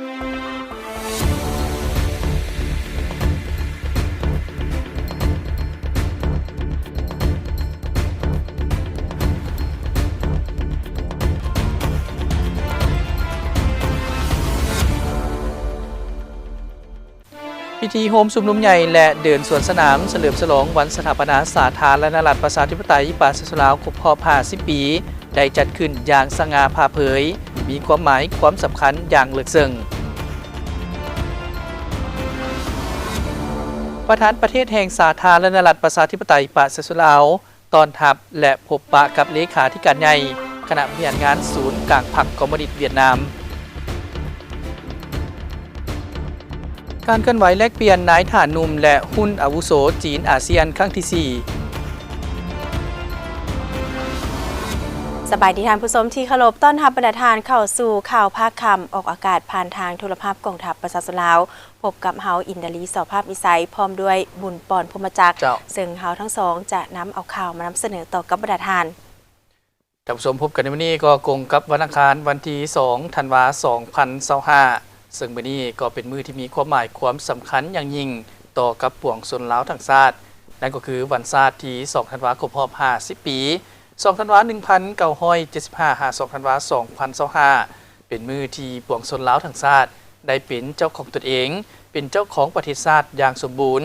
ພິທີໂຮມຊຸມນຸມໃຫຍ່ ແລະ ເດີນສວນສະໜາມສະເຫຼີມສະຫຼອງວັນສະຖາປະນາສາທາລະນະລັດ ປະຊາທິປະໄຕ ປະຊາຊົນລາວ ຄົບຮອບຫ້າສິບປີ ໄດ້ຈັດຂຶ້ນຢ່າງສະຫງ່າຜ່າເຜີຍ, ມີຄວາມໝາຍຄວາມສຳຄັນຢ່າງເລິກເຊິ່ງ. ປະທານປະເທດແຫ່ງສາທາລະນະລັດ ປະຊາທິປະໄຕ ປະຊາຊົນລາວ ຕ້ອນຮັບ ແລະ ພົບປະກັບເລຂາທິການໃຫຍ່ຄະນະບໍລິຫານງານສູນກາງພັກຄອມມູນິດຫວຽດນາມ. ການເຄື່ອນໄຫວແລກປ່ຽນນາຍທະຫານໜຸ່ມ ແລະ ຮຸ່ນອາວຸໂສຈີນອາຊຽນຄັ້ງທີສີ່. ສະບາຍດີທ່ານຜູ້ຊົມທີ່ເຄົາລົບ, ຕ້ອນຮັບບັນດາທ່ານເຂົ້າສູ່ຂ່າວພາກຄ່ຳ ອອກອາກາດຜ່ານທາງໂທລະພາບກອງທັບປະຊາຊົນລາວ. ພົບກັບເຮົາ ອິນດາລີ ສອພາບວິໄສ ພ້ອມດ້ວຍ ບຸນປອນ ພົມມະຈັກ ເຈົ້າ. ເຊິ່ງເຮົາທັງສອງຈະນຳເອົາຂ່າວມານຳສະເໜີຕໍ່ກັບບັນດາທ່ານ. ທ່ານຜູ້ຊົມ, ພົບກັນໃນມື້ນີ້ກໍກົງກັບວັນອັງຄານ ວັນທີສອງ ທັນວາ ສອງພັນຊາວຫ້າ ເຊິ່ງມື້ນີ້ກໍເປັນມື້ທີ່ມີຄວາມໝາຍຄວາມສຳຄັນຢ່າງຍິ່ງຕໍ່ກັບປວງຊົນລາວທັງຊາດ, ນັ້ນກໍຄືວັນຊາດທີສອງ ທັນວາ ຄົບຮອບຫ້າສິບປີ, ສອງ ທັນວາ ໜຶ່ງພັນເກົ້າຮ້ອຍເຈັດສິບຫ້າ ຫາ ສອງ ທັນວາ ສອງພັນຊາວຫ້າ ເປັນມື້ທີ່ປວງຊົນລາວທັງຊາດໄດ້ເປັນເຈົ້າຂອງຕົນເອງ, ເປັນເຈົ້າຂອງປະເທດຊາດຢ່າງສົມບູນ,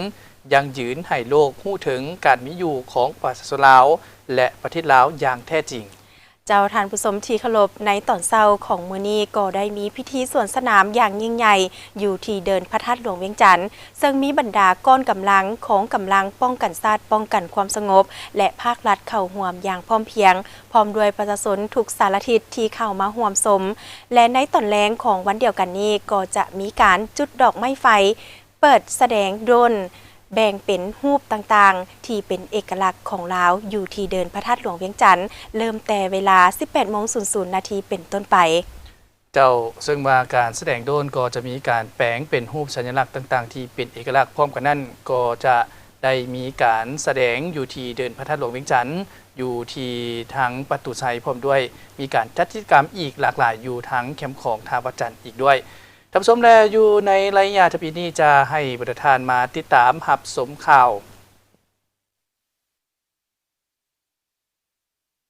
ຢັ້ງຢືນໃຫ້ໂລກຮູ້ເຖິງການມີຢູ່ຂອງປະຊາຊົນລາວ ແລະ ປະເທດລາວຢ່າງແທ້ຈິງ. ເຈົ້າ, ທ່ານຜູ້ຊົມທີ່ເຄົາລົບ, ໃນຕອນເຊົ້າຂອງມື້ນີ້ກໍໄດ້ມີພິທີສວນສະໜາມຢ່າງຍິ່ງໃຫຍ່ຢູ່ທີ່ເດີ່ນພະທາດຫຼວງວຽງຈັນ, ເຊິ່ງມີບັນດາກ້ອນກຳລັງ, ກອງກຳລັງປ້ອງກັນຊາດ, ປ້ອງກັນຄວາມສະຫງົບ ແລະ ພາກລັດເຂົ້າຮ່ວມຢ່າງພ້ອມພຽງ, ພ້ອມດ້ວຍປະຊາຊົນທຸກສາລະທິດທີ່ເຂົ້າມາຮ່ວມຊົມ ແລະ ໃນຕອນແລງຂອງວັນດຽວກັນນີ້ ກໍຈະມີການຈຸດດອກໄມ້ໄຟ, ເປີດສະແດງໂດຣນ, ແບ່ງເປັນຮູບຕ່າງໆ ທີ່ເປັນເອກະລັກຂອງລາວ ຢູ່ທີ່ເດີ່ນພະທາດຫຼວງວຽງຈັນ, ເລີ່ມແຕ່ເວລາ ສິບແປດໂມງ ນາທີ ເປັນຕົ້ນໄປ. ເຈົ້າ, ເຊິ່ງວ່າການສະແດງໂດຣນກໍຈະມີການແປງເປັນຮູບສັນຍະລັກຕ່າງໆ ທີ່ເປັນເອກະລັກ, ພ້ອມກັນນັ້ນກໍຈະໄດ້ມີການສະແດງຢູ່ທີ່ເດີ່ນພະທາດຫຼວງວຽງຈັນ, ຢູ່ທີ່ທາງປະຕູໄຊ, ພ້ອມດ້ວຍມີການຈັດກິດຈະກຳອີກຫຼາກຫຼາຍຢູ່ທາງແຄມຂອງທ່າວັດຈັນອີກດ້ວຍ. ທ່ານຜູ້ຊົມ, ແລະ ຢູ່ໃນໄລຍະທຳອິດນີ້ຈະໃຫ້ບັນດາທ່ານມາຕິດຕາມຮັບຊົມຂ່າວ.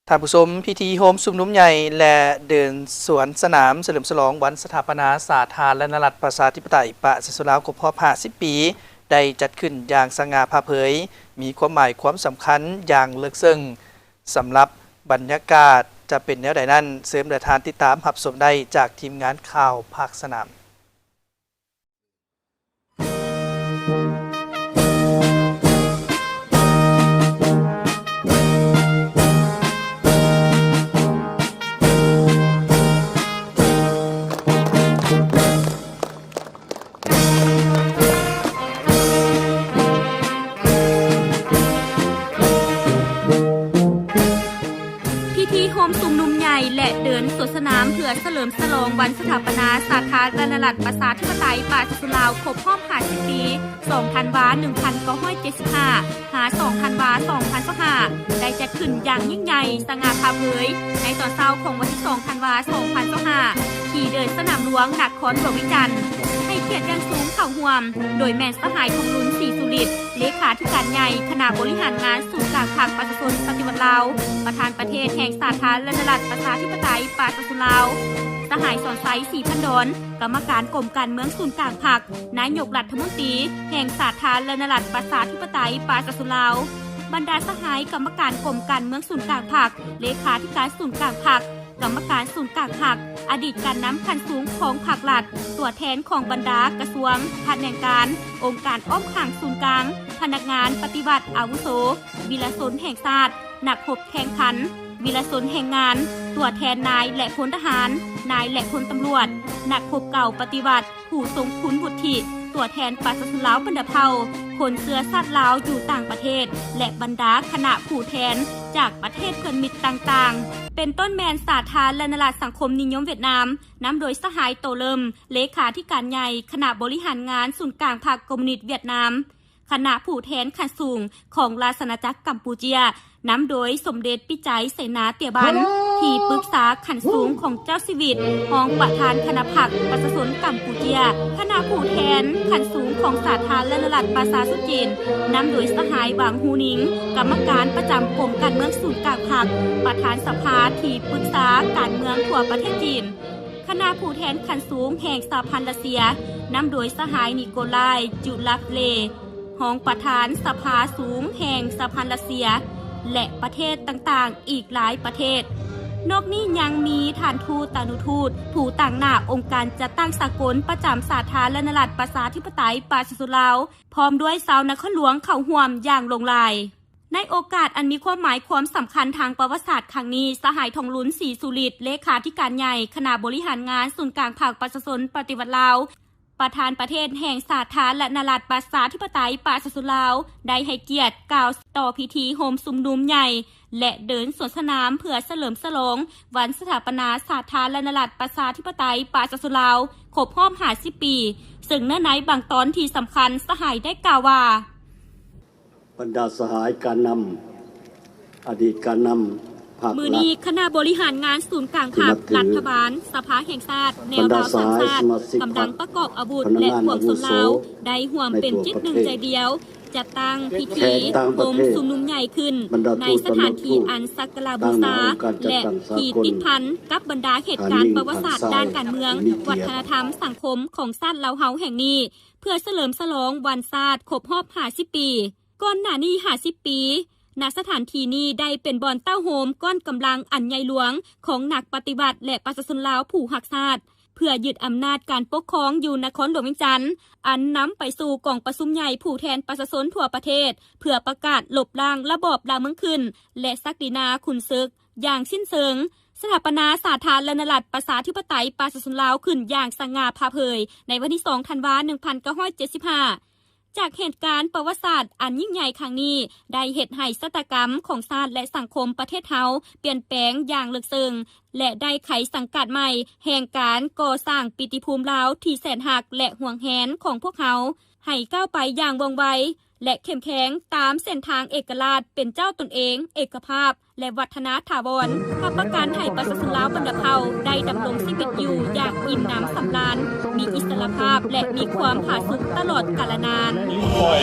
ທ່ານຜູ້ຊົມ, ພິທີໂຮມຊຸມນຸມໃຫຍ່ ແລະ ເດີນສວນສະໜາມສະເຫຼີມສະຫຼອງວັນສະຖາປະນາສາທາລະນະລັດ ປະຊາທິປະໄຕ ປະຊາຊົນລາວ ຄົບຮອບຫ້າສິບປີ ໄດ້ຈັດຂຶ້ນຢ່າງສະຫງ່າຜ່າເຜີຍ, ມີຄວາມໝາຍຄວາມສຳຄັນຢ່າງເລິກເຊິ່ງ. ສຳລັບບັນຍາກາດຈະເປັນແນວໃດນັ້ນ, ເຊີນບັນດາທ່ານຕິດຕາມຮັບຊົມໄດ້ຈາກທີມງານຂ່າວພາກສະໜາມ. ພິທີໂຮມຊຸມນຸມໃຫຍ່ ແລະ ເດີນສວນສະໜາມເພື່ອສະເຫຼີມສະຫຼອງວັນສະຖາປະນາສາທາລະນະລັດ ປະຊາທິປະໄຕ ປະຊາຊົນລາວ ຄົບຮອບຫ້າສິບປີ ສອງ ທັນວາ ໜຶ່ງພັນເກົ້າຮ້ອຍເຈັດສິບຫ້າ ຫາ ສອງ ທັນວາ ສອງພັນຊາວຫ້າ ໄດ້ຈັດຂຶ້ນຢ່າງຍິ່ງໃຫຍ່ ສະຫງ່າຜ່າເຜີຍ ໃນຕອນເຊົ້າຂອງວັນທີສອງ ທັນວາ ສອງພັນຊາວຫ້າ ທີ່ເດີ່ນສະໜາມຫຼວງ ນະຄອນຫຼວງວຽງຈັນ. ໃຫ້ກຽດຢ່າງສູງເຂົ້າຮ່ວມ ໂດຍແມ່ນສະຫາຍ ທອງລຸນ ສີສຸລິດ ເລຂາທິການໃຫຍ່ຄະນະບໍລິຫານງານສູນກາງພັກປະຊາຊົນປະຕິວັດລາວ, ປະທານປະເທດແຫ່ງສາທາລະນະລັດ ປະຊາທິປະໄຕ ປະຊາຊົນລາວ, ສະຫາຍ ສອນໄຊ ສີພັນດອນ ກຳມະການກົມການເມືອງສູນກາງພັກ, ນາຍົກລັດຖະມົນຕີແຫ່ງສາທາລະນະລັດ ປະຊາທິປະໄຕ ປະຊາຊົນລາວ, ບັນດາສະຫາຍກຳມະການກົມການເມືອງສູນກາງພັກ, ເລຂາທິການສູນກາງພັກ, ກຳມະການສູນກາງພັກ, ອະດີດການນຳຂັ້ນສູງຂອງພັກລັດ, ຕົວແທນຂອງບັນດາກະຊວງ, ພະແນງການ, ອົງການອ້ອມຂ້າງສູນກາງ, ພະນັກງານປະຕິວັດອາວຸໂສ, ວິລະຊົນແຫ່ງຊາດ, ນັກຮົບແຂ່ງຂັນ, ວິລະຊົນແຮງງານ, ຕົວແທນນາຍ ແລະ ພົນທະຫານ, ນາຍ ແລະ ພົນຕຳຫຼວດ, ນັກຮົບເກົ່າປະຕິວັດ, ຜູ້ຊົງຄຸນວຸດທິ, ຕົວແທນປະຊາຊົນລາວບັນດາເຜົ່າ, ຄົນເຊື້ອຊາດລາວຢູ່ຕ່າງປະເທດ ແລະ ບັນດາຄະນະຜູ້ແທນຈາກປະເທດເພື່ອນມິດຕ່າງໆ ເປັນຕົ້ນແມ່ນສາທາລະນະລັດສັງຄົມນິຍົມຫວຽດນາມ, ນຳໂດຍສະຫາຍ ໂຕເລີມ ເລຂາທິການໃຫຍ່ຄະນະບໍລິຫານງານສູນກາງພັກຄອມມູນິດຫວຽດນາມ. ຄະນະຜູ້ແທນຂັ້ນສູງຂອງລາຊະອານາຈັກກຳປູເຈຍ ນຳໂດຍສົມເດັດປິໄຈ ເສນາເຕຍບັນ ທີ່ປຶກສາຂັ້ນສູງຂອງເຈົ້າຊີວິດ, ຮອງປະທານຄະນະພັກປະຊາຊົນກຳປູເຈຍ, ຄະນະຜູ້ແທນຂັ້ນສູງຂອງສາທາລະນະລັດປະຊາຊົນຈີນ ນຳໂດຍສະຫາຍ ຫວັງ ຮູນິງ ກຳມະການປະຈຳກົມການເມືອງສູນກາງພັກ, ປະທານສະພາທີ່ປຶກສາການເມືອງທົ່ວປະເທດຈີນ, ຄະນະຜູ້ແທນຂັ້ນສູງແຫ່ງສະຫະພັນຣັດເຊຍ ນຳໂດຍສະຫາຍ ນິໂກລາຍ ຈູລາເລ ຮອງປະທານສະພາສູງແຫ່ງສະຫະພັນຣັດເຊຍ ແລະ ປະເທດຕ່າງໆອີກຫຼາຍປະເທດ. ນອກນີ້ຍັງມີທ່ານທູດ, ຕານຸທູດ, ຜູ້ຕາງໜ້າອົງການຈັດຕັ້ງສາກົນປະຈຳສາທາລະນະລັດປະຊາທິປະໄຕປະຊາຊົນລາວ ພ້ອມດ້ວຍຊາວນະຄອນຫຼວງເຂົ້າຮ່ວມຢ່າງຫຼວງຫຼາຍ. ໃນໂອກາດອັນມີຄວາມໝາຍຄວາມສຳຄັນທາງປະຫວັດສາດຄັ້ງນີ້, ສະຫາຍ ທອງລຸນ ສີສຸລິດ ເລຂາທິການໃຫຍ່ຄະນະບໍລິຫານງານສູນກາງພັກປະຊາຊົນປະຕິວັດລາວ, ປະທານປະເທດແຫ່ງສາທາລະນະລັດປະຊາທິປະໄຕປະຊາຊົນລາວ ໄດ້ໃຫ້ກຽດກ່າວຕໍ່ພິທີໂຮມຊຸມນຸມໃຫຍ່ ແລະ ເດີນສວນສະໜາມເພື່ອສະເຫຼີມສະຫຼອງວັນສະຖາປະນາສາທາລະນະລັດປະຊາທິປະໄຕປະຊາຊົນລາວຄົບຮອບຫ້າສິບປີ, ເຊິ່ງເນື້ອໃນບາງຕອນທີ່ສຳຄັນ ສະຫາຍໄດ້ກ່າວວ່າ ບັນດາສະຫາຍການນຳ, ອະດີດການນຳພັກ-ລັດ, ມື້ນີ້ຄະນະບໍລິຫານງານສູນກາງພັກ, ທີ່ນັບຖື, ລັດຖະບານ, ສະພາແຫ່ງຊາດ, ແນວລາວສ້າງຊາດ, ບັນດາສະຫາຍສະມາຊິກ, ກຳລັງປະກອບອາວຸດ ແລະ ພວກຊົນລາວ ໄດ້ຮ່ວມເປັນຈິດໜຶ່ງໃຈດຽວ ຈັດຕັ້ງພິທີໂຮມຊຸມນຸມໃຫຍ່ຂຶ້ນ ໃນສະຖານທີ່ອັນສັກກາລະບູຊາ ແລະ ທີ່ຕິດພັນກັບບັນດາເຫດການປະຫວັດສາດດ້ານການເມືອງ, ວັດທະນະທຳ, ສັງຄົມຂອງຊາດລາວເຮົາແຫ່ງນີ້ ເພື່ອສະເຫຼີມສະຫຼອງວັນຊາດຄົບຮອບຫ້າສິບປີ. ກ່ອນໜ້ານີ້ຫ້າສິບປີ, ນະສະຖານທີ່ນີ້ໄດ້ເປັນບ່ອນເຕົ້າໂຮມກ້ອນກຳລັງອັນໃຫຍ່ຫຼວງຂອງນັກປະຕິວັດ ແລະ ປະຊາຊົນລາວຜູ້ຮັກຊາດ ເພື່ອຍຶດອຳນາດການປົກຄອງຢູ່ນະຄອນຫຼວງວຽງຈັນ, ອັນນຳໄປສູ່ກອງປະຊຸມໃຫຍ່ຜູ້ແທນປະຊາຊົນທົ່ວປະເທດ ເພື່ອປະກາດລົບລ້າງລະບອບລ່າເມືອງຂຶ້ນ ແລະ ສັກດິນາຂຸນເສິກຢ່າງສິ້ນເຊີງ, ສະຖາປະນາສາທາລະນະລັດປະຊາທິປະໄຕປະຊາຊົນລາວຂຶ້ນຢ່າງສະຫງ່າຜ່າເຜີຍ ໃນວັນທີສອງ ທັນວາ ໜຶ່ງພັນເກົ້າຮ້ອຍເຈັດສິບຫ້າ. ຈາກເຫດການປະຫວັດສາດອັນຍິ່ງໃຫຍ່ຄັ້ງນີ້ ໄດ້ເຮັດໃຫ້ຊະຕາກຳຂອງຊາດ ແລະ ສັງຄົມປະເທດເຮົາປ່ຽນແປງຢ່າງເລິກເຊິ່ງ ແລະ ໄດ້ໄຂສັງກັດໃໝ່ແຫ່ງການກໍ່ສ້າງປີຕິພູມລາວທີ່ແສນຮັກ ແລະ ຫວງແຫນຂອງພວກເຮົາ ໃຫ້ກ້າວໄປຢ່າງວ່ອງໄວ ແລະ ເຂັ້ມແຂງຕາມເສັ້ນທາງເອກະລາດເປັນເຈົ້າຕົນເອງ, ເອກະພາບ ແລະ ວັດທະນາຖາວອນ, ຮັບປະກັນໃຫ້ປະຊາຊົນລາວບັນດາເຜົ່າໄດ້ດຳລົງຊີວິດຢູ່ຢ່າງອີ່ມໜຳສຳລານ, ມີອິດສະຫຼະພາບ ແລະ ມີຄວາມຜາສຸກຕະຫຼອດກາລະນານ. ປ່ອຍ,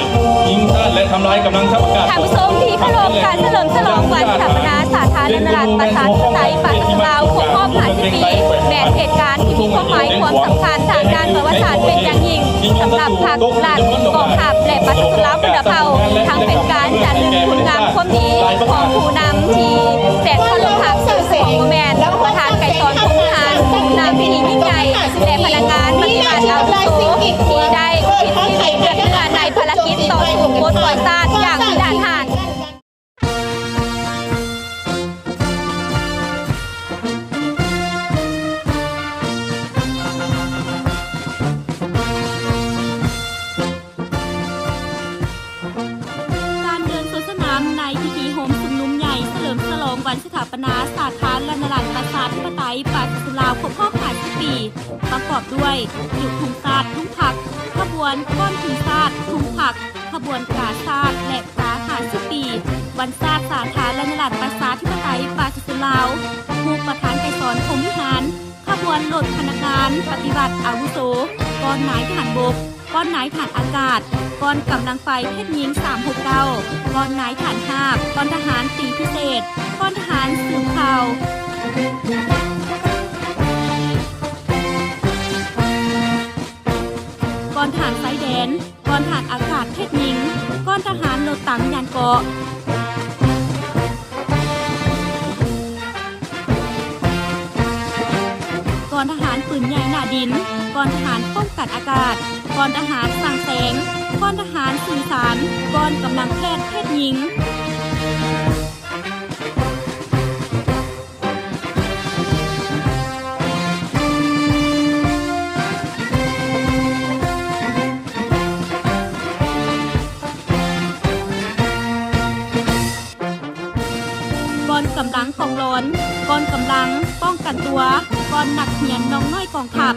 ຍິງຊາດ ແລະ ທຳລາຍກຳລັງທັບອາກາດ. ທ່ານຜູ້ຊົມທີ່ເຄົາລົບ, ການສະເຫຼີມສະຫຼອງວັນສະຖາປະນາສາທາລະນະລັດປະຊາທິປະໄຕປະຊາຊົນລາວຄົບຮອບຫ້າສິບປີ ແມ່ນເຫດການທີ່ມີຄວາມໝາຍຄວາມສຳຄັນທາງດ້ານປະຫວັດສາດເປັນຢ່າງຍິ່ງ ສຳລັບພັກ, ລັດ, ກອງທັບ ແລະ ປະຊາຊົນລາວບັນດາເຜົ່າ, ທັງເປັນການຈາລຶກຄຸນງາມຄວາມດີຂອງຜູ້ນຳທີ່ແສນເຄົາລົບຮັກ, ຊຶ່ງບໍ່ແມ່ນທ່ານ ໄກສອນ ພົງວິຫານ, ຜູ້ນຳທີ່ຍິ່ງໃຫຍ່ ແລະ ພະນັກງານປະຕິບັດອາວຸໂສ ທີ່ໄດ້ອຸທິດຊີວິດເພື່ອໃນພາລະກິດຕໍ່ສູ້ປົດປ່ອຍຊາດຢ່າງວິລະຫານ. ການເດີນສວນສະໜາມໃນພິທີໂຮມຊຸມນຸມໃຫຍ່ສະເຫຼີມສະຫຼອງວັນສະຖາປະນາສາທາລະນະລັດປະຊາທິປະໄຕປະຊາຊົນລາວຄົບຮອບຫ້າສິບປີ ປະກອບດ້ວຍ ຈຸດທຸງຊາດທຸງພັກ, ຂະບວນກ້ອນທຸງຊາດທຸງພັກ, ຂະບວນກາຊາດ ແລະ ກາຫ້າສິບປີ ວັນຊາດສາທາລະນະລັດປະຊາທິປະໄຕປະຊາຊົນລາວ, ຮູບປະທານໄກສອນ ພົມວິຫານ, ຂະບວນລົດພະນັກງານປະຕິວັດອາວຸໂສ, ກ້ອນນາຍທະຫານບົກ, ກ້ອນນາຍທະຫານອາກາດ, ກ້ອນກຳລັງໄຟເພດຍິງສາມຫົກເກົ້າ, ກ້ອນນາຍທະຫານຮາບ, ກ້ອນທະຫານຕີພິເສດ, ກ້ອນທະຫານສືບຂ່າວ, ກ້ອນທະຫານຊາຍແດນ, ກ້ອນທະຫານອາກາດເພດຍິງ, ກ້ອນທະຫານລົດຕັງຍານເກາະ, ກ້ອນທະຫານປືນໃຫຍ່ໜ້າດິນ, ກ້ອນທະຫານປ້ອງກັນອາກາດ, ກ້ອນທະຫານສ້າງແສງ, ກ້ອນທະຫານສື່ສານ, ກ້ອນກຳລັງແພດເພດຍິງ. ກອງກຳລັງກອງຫຼອນ, ກອງກຳລັງປ້ອງກັນຕົວ, ກອງນັກຮຽນນ້ອງນ້ອຍກອງທັບ.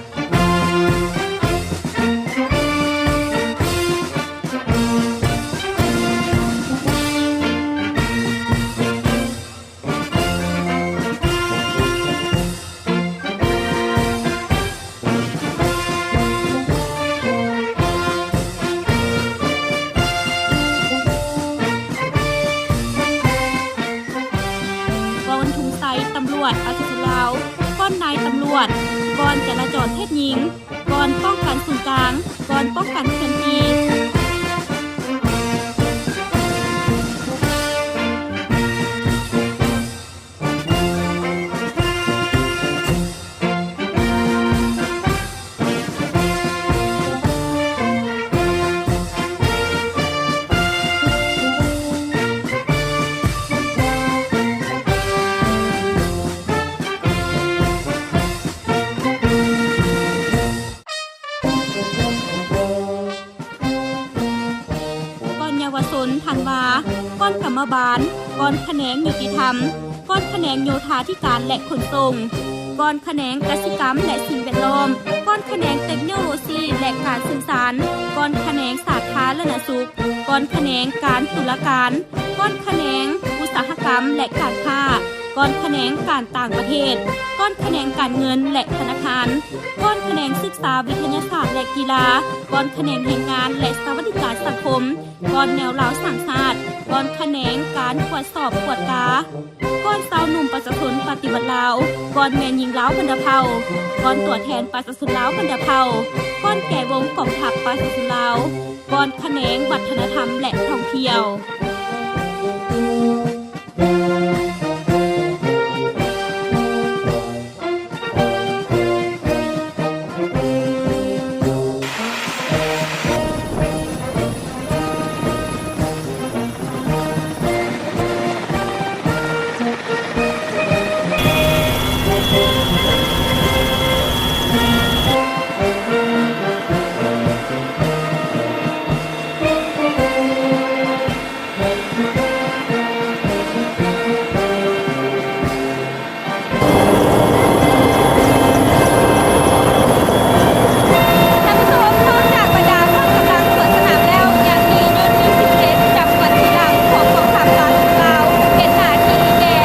ຕອນເພດຍິງ, ກ່ອນປ້ອງກັນສູນກາງ, ກ່ອນປ້ອງກັນເຄື່ອນທີ່. ກ່ອນເຍົາວະຊົນ ທ່ານວ່າ ກ່ອນກຳມະບານ, ກ່ອນຂະແໜງຍຸຕິທຳ, ກ່ອນຂະແໜງໂຍທາທິການ ແລະ ຂົນສົ່ງ, ກ່ອນຂະແໜງກະສິກຳ ແລະ ສິ່ງແວດລ້ອມ, ກ່ອນຂະແໜງເຕັກໂນໂລຊີ ແລະ ການສື່ສານ, ກ່ອນຂະແໜງສາທາລະນະສຸກ, ກ່ອນຂະແໜງການຕຸລາການ, ກ່ອນຂະແໜງອຸດສາຫະກຳ ແລະ ການຄ້າ, ກ່ອນຂະແໜງການຕ່າງປະເທດ, ກ່ອນຂະແໜງການເງິນ ແລະ ທະນາຄານ, ກ່ອນຂະແໜງສຶກສາວິທະຍາສາດ ແລະ ກິລາ, ກ່ອນຂະແໜງແຮງງານ ແລະ ສະຫວັດດີການສັງຄົມ, ກ່ອນແນວລາວສ້າງຊາດ, ກ່ອນຂະແໜງການກວດສອບກວດກາ, ກ່ອນຊາວໜຸ່ມປະຊາຊົນປະຕິວັດລາວ, ກ່ອນແມ່ຍິງລາວບັນດາເຜົ່າ, ກ່ອນຕົວແທນປະຊາຊົນລາວບັນດາເຜົ່າ, ກ່ອນແກວົງກອງທັບປະຊາຊົນລາວ, ກ່ອນຂະແໜງວັດທະນະທຳ ແລະ ທ່ອງທ່ຽວ. ທ່ານຜູ້ຊົມ, ນອກຈາກບັນດາກອງກຳລັງສວນສະໜາມແລ້ວ, ຍັງມີຍົດທີສິບເຈັດ ຈຳກວນທີຫຼັງຂອງກອງທັບປະຊາຊົນລາວ ເຮັດໜ້າທີ່ແກ່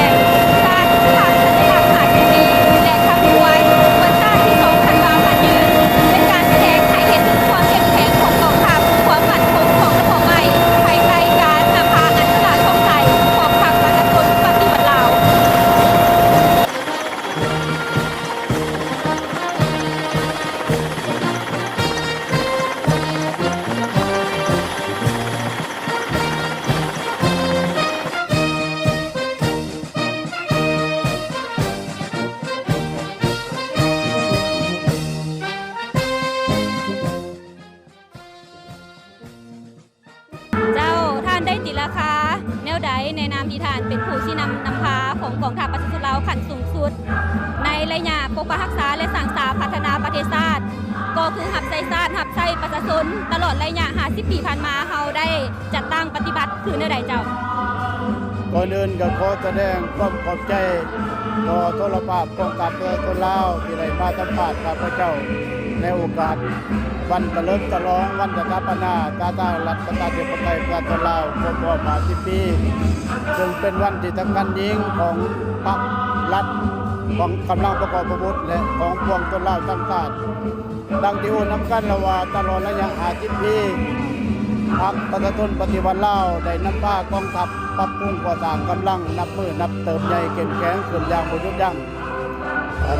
ຊາດ ສາມສັນຍາລັກຫ້າສິບປີ ແລະ ຂະບວນວັນຊາດທີສອງທັນວາພັນຍືນ ເປັນການສະແດງໃຫ້ເຫັນເຖິງຄວາມເຂັ້ມແຂງຂອງກອງທັບ, ຄວາມໝັ້ນຄົງຂອງລະບົບໃໝ່ ພາຍໃຕ້ການນຳພາອັນສະຫຼາດສ່ອງໃສຂອງພັກປະຊາຊົນປະຕິວັດລາວ. ເຈົ້າ, ທ່ານໄດ້ຕີລາຄາແນວໃດໃນນາມທີ່ທ່ານເປັນຜູ້ຊີ້ນຳນຳພາຂອງກອງທັບປະຊາຊົນລາວຂັ້ນສູງສຸດ ໃນໄລຍະປົກປັກຮັກສາ ແລະ ສ້າງສາພັດທະນາປະເທດຊາດ ກໍຄືຮັບໃຊ້ຊາດ ຮັບໃຊ້ປະຊາຊົນ ຕະຫຼອດໄລຍະຫ້າສິບປີຜ່ານມາ ເຮົາໄດ້ຈັດຕັ້ງປະຕິບັດຄືແນວໃດເຈົ້າ? ກ່ອນອື່ນກໍຂໍສະແດງຄວາມຂອບໃຈຕໍ່ໂທລະພາບກອງທັບປະຊາຊົນລາວ ທີ່ໄດ້ມາສຳພາດຂ້າພະເຈົ້າໃນໂອກາດ ວັນສະເຫຼີມສະຫຼອງວັນສະຖາປະນາສາທາລະນະລັດ ປະຊາທິປະໄຕ ປະຊາຊົນລາວ ຄົບຮອບຫ້າສິບປີ, ເຊິ່ງເປັນວັນທີ່ສຳຄັນຍິ່ງຂອງພັກລັດ, ຂອງກຳລັງປະກອບອາວຸດ ແລະ ຂອງປວງຊົນລາວທັງຊາດ. ດັ່ງທີ່ຮູ້ນຳກັນແລ້ວວ່າ ຕະຫຼອດໄລຍະຫ້າສິບປີ, ພັກປະຊາຊົນປະຕິວັດລາວ ໄດ້ນຳພາກອງທັບປັບປຸງກໍ່ສ້າງກຳລັງ ນັບມື້ນັບເຕີບໃຫຍ່ເຂັ້ມແຂງຂຶ້ນຢ່າງບໍ່ຢຸດຢັ້ງ.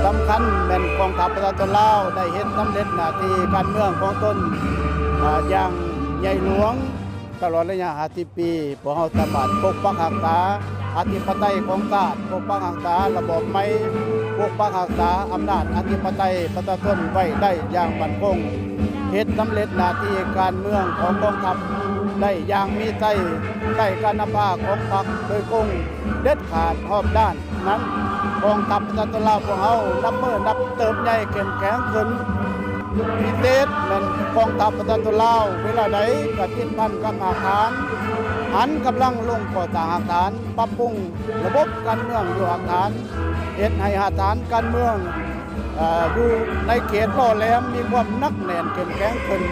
ສຳຄັນແມ່ນກອງທັບປະຊາຊົນລາວໄດ້ເຮັດສຳເລັດໜ້າທີ່ການເມືອງຂອງຕົນ ອາ ຢ່າງໃຫຍ່ຫຼວງ. ຕະຫຼອດໄລຍະຫ້າສິບປີ, ພວກເຮົາສາມາດປົກປັກຮັກສາອະທິປະໄຕຂອງຊາດ, ປົກປັກຮັກສາລະບອບໃໝ່, ປົກປັກຮັກສາອຳນາດອະທິປະໄຕປະຊາຊົນໄວ້ໄດ້ຢ່າງໝັ້ນຄົງ, ເຮັດສຳເລັດໜ້າທີ່ການເມືອງຂອງກອງທັບໄດ້ຢ່າງມີໄຊ ໃຕ້ການນຳພາຂອງພັກໂດຍກົງ ເດັດຂາດຮອບດ້ານນັ້ນ, ກອງທັບປະຊາຊົນລາວພວກເຮົານັບມື້ນັບເຕີບໃຫຍ່ເຂັ້ມແຂງຂຶ້ນ. ພິເສດແມ່ນກອງທັບປະຊາຊົນລາວ ເວລາໃດກໍຕິດພັນກັບຮາກຖານ, ຫັນກຳລັງລົງກໍ່ສ້າງຮາກຖານ, ປັບປຸງລະບົບການເມືອງຢູ່ຮາກຖານ, ເຮັດໃຫ້ຮາກຖານການເມືອງ ເອີ ຢູ່ໃນເຂດຫຼໍ່ແຫຼມມີຄວາມໜັກແໜ້ນເຂັ້ມແຂງຂຶ້ນ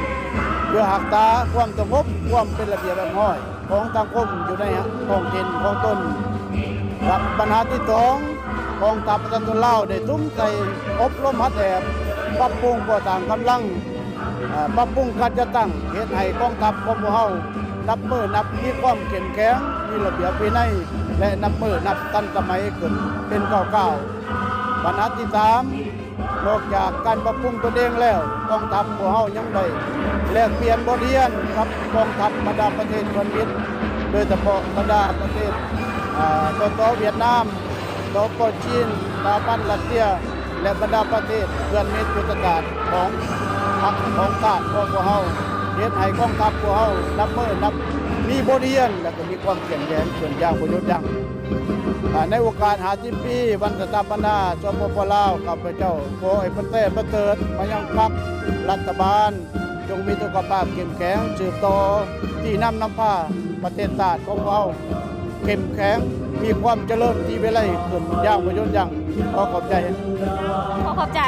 ເພື່ອຮັກສາຄວາມສະຫງົບ, ຄວາມເປັນລະບຽບຮຽບຮ້ອຍ ຂອງສັງຄົມຢູ່ໃນທ້ອງຖິ່ນຂອງຕົນ. ກັບບັນຫາທີສອງ, ກອງທັບປະຊາຊົນລາວໄດ້ສຸມໃສ່ອົບຮົມຫັດແອບ, ປັບປຸງກໍ່ສ້າງກຳລັງ, ປັບປຸງການຈັດຕັ້ງ, ເຮັດໃຫ້ກອງທັບຂອງພວກເຮົານັບມື້ນັບມີຄວາມເຂັ້ມແຂງ, ມີລະບຽບວິໄນ ແລະ ນັບມື້ນັບທັນສະໄໝຂຶ້ນເປັນກ້າວໆ. ບັນຫາທີສາມ, ນອກຈາກການປັບປຸງຕົນເອງແລ້ວ, ກອງທັບພວກເຮົາຍັງໄດ້ແລກປ່ຽນບົດຮຽນກັບກອງທັບບັນດາປະເທດເພື່ອນມິດ, ໂດຍສະເພາະບັນດາປະເທດ ອາ ສສ ຫວຽດນາມ, ສປ ຈີນ, ສະຫະພັນລັດເຊຍ ແລະ ບັນດາປະເທດເພື່ອນມິດຍຸດທະສາດຂອງພັກຂອງຊາດຂອງພວກເຮົາ, ເຮັດໃຫ້ກອງທັບພວກເຮົານັບມື້ນັບມີບົດຮຽນ ແລະ ກໍມີຄວາມເຂັ້ມແຂງຂຶ້ນຢ່າງບໍ່ຢຸດຢັ້ງ. ອາ ໃນໂອກາດຫ້າສິບປີວັນສະຖາປະນາ ສປປ ລາວ, ຂ້າພະເຈົ້າຂໍໃຫ້ປະເສີດປະເສີດມາຍັງພັກລັດຖະບານ, ຈົ່ງມີສຸຂະພາບເຂັ້ມແຂງ, ສືບຕໍ່ຊີ້ນຳນຳພາປະເທດຊາດຂອງເຮົາເຂັ້ມແຂງ, ມີຄວາມຈະເລີນທີ່ວິໄລຂຶ້ນຢ່າງບໍ່ຢຸດຢັ້ງ. ຂໍຂອບໃຈ. ຂໍຂອບໃຈ.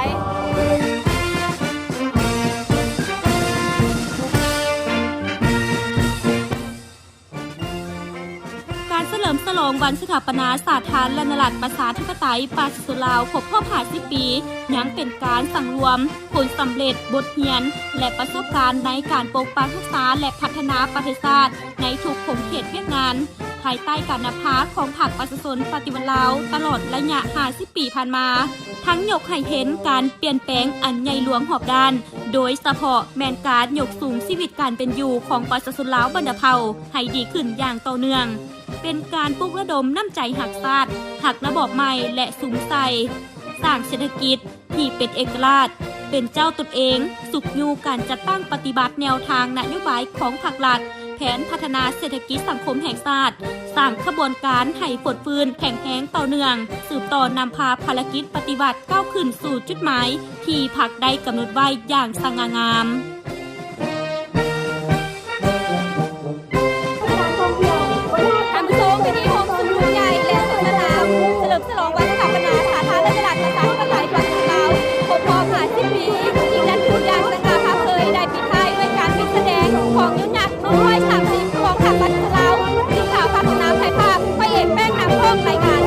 ການສະເຫຼີມສະຫຼອງວັນສະຖາປະນາສາທາລະນະລັດ ປະຊາທິປະໄຕ ປະຊາຊົນລາວ ຄົບຮອບຫ້າສິບປີ ຍັງເປັນການສັງລວມຜົນສຳເລັດ, ບົດຮຽນ ແລະ ປະສົບການໃນການປົກປັກຮັກສາ ແລະ ພັດທະນາປະເທດຊາດໃນທຸກຂົງເຂດວຽກງານ, ພາຍໃຕ້ການນຳພາຂອງພັກປະຊາຊົນປະຕິວັດລາວ ຕະຫຼອດໄລຍະຫ້າສິບປີຜ່ານມາ, ທັງຍົກໃຫ້ເຫັນການປ່ຽນແປງອັນໃຫຍ່ຫຼວງຮອບດ້ານ, ໂດຍສະເພາະແມ່ນການຍົກສູງຊີວິດການເປັນຢູ່ຂອງປະຊາຊົນລາວບັນດາເຜົ່າໃຫ້ດີຂຶ້ນຢ່າງຕໍ່ເນື່ອງ, ເປັນການປຸກລະດົມນ້ຳໃຈຮັກຊາດ, ຮັກລະບອບໃໝ່ ແລະ ສຸມໃສ່ສ້າງເສດຖະກິດທີ່ເປັນເອກະລາດ, ເປັນເຈົ້າຕົນເອງ, ຊຸກຍູ້ການຈັດຕັ້ງປະຕິບັດແນວທາງນະໂຍບາຍຂອງພັກລັດ, ແຜນພັດທະນາເສດຖະກິດສັງຄົມແຫ່ງຊາດ, ສ້າງຂະບວນການໃຫ້ຟົດຟື້ນແຂງແຮງຕໍ່ເນື່ອງ, ສືບຕໍ່ນຳພາພາລະກິດປະຕິວັດກ້າວຂຶ້ນສູ່ຈຸດໝາຍ ທີ່ພັກໄດ້ກຳນົດໄວ້ຢ່າງສະຫງ່າງາມ. ທ່ານຜູ້ຊົມ, ພິທີໂຮມສຸມໂຮມໃຫຍ່ ແລະ ສົນທະນາສະເຫຼີມສະຫຼອງວັນສະຖາປະນາສາທາລະນະລັດ ປະຊາທິປະໄຕ ປະຊາຊົນລາວ ຄົບຮອບຫ້າສິບປີ ທີ່ຈັດຂຶ້ນຢ່າງສະຫງ່າຜ່າເຜີຍ ໄດ້ປິດທ້າຍດ້ວຍການປິດສະແດງຂອງຍຸດຍາກໜຶ່ງຮ້ອຍສາມສິບ ຂອງພັກປະຊາຊົນລາວ. ທີມຂ່າວພາກສະໜາມຖ່າຍພາບ ພະເອກ ແປ້ງ ນາມພອງ ລາຍງານ.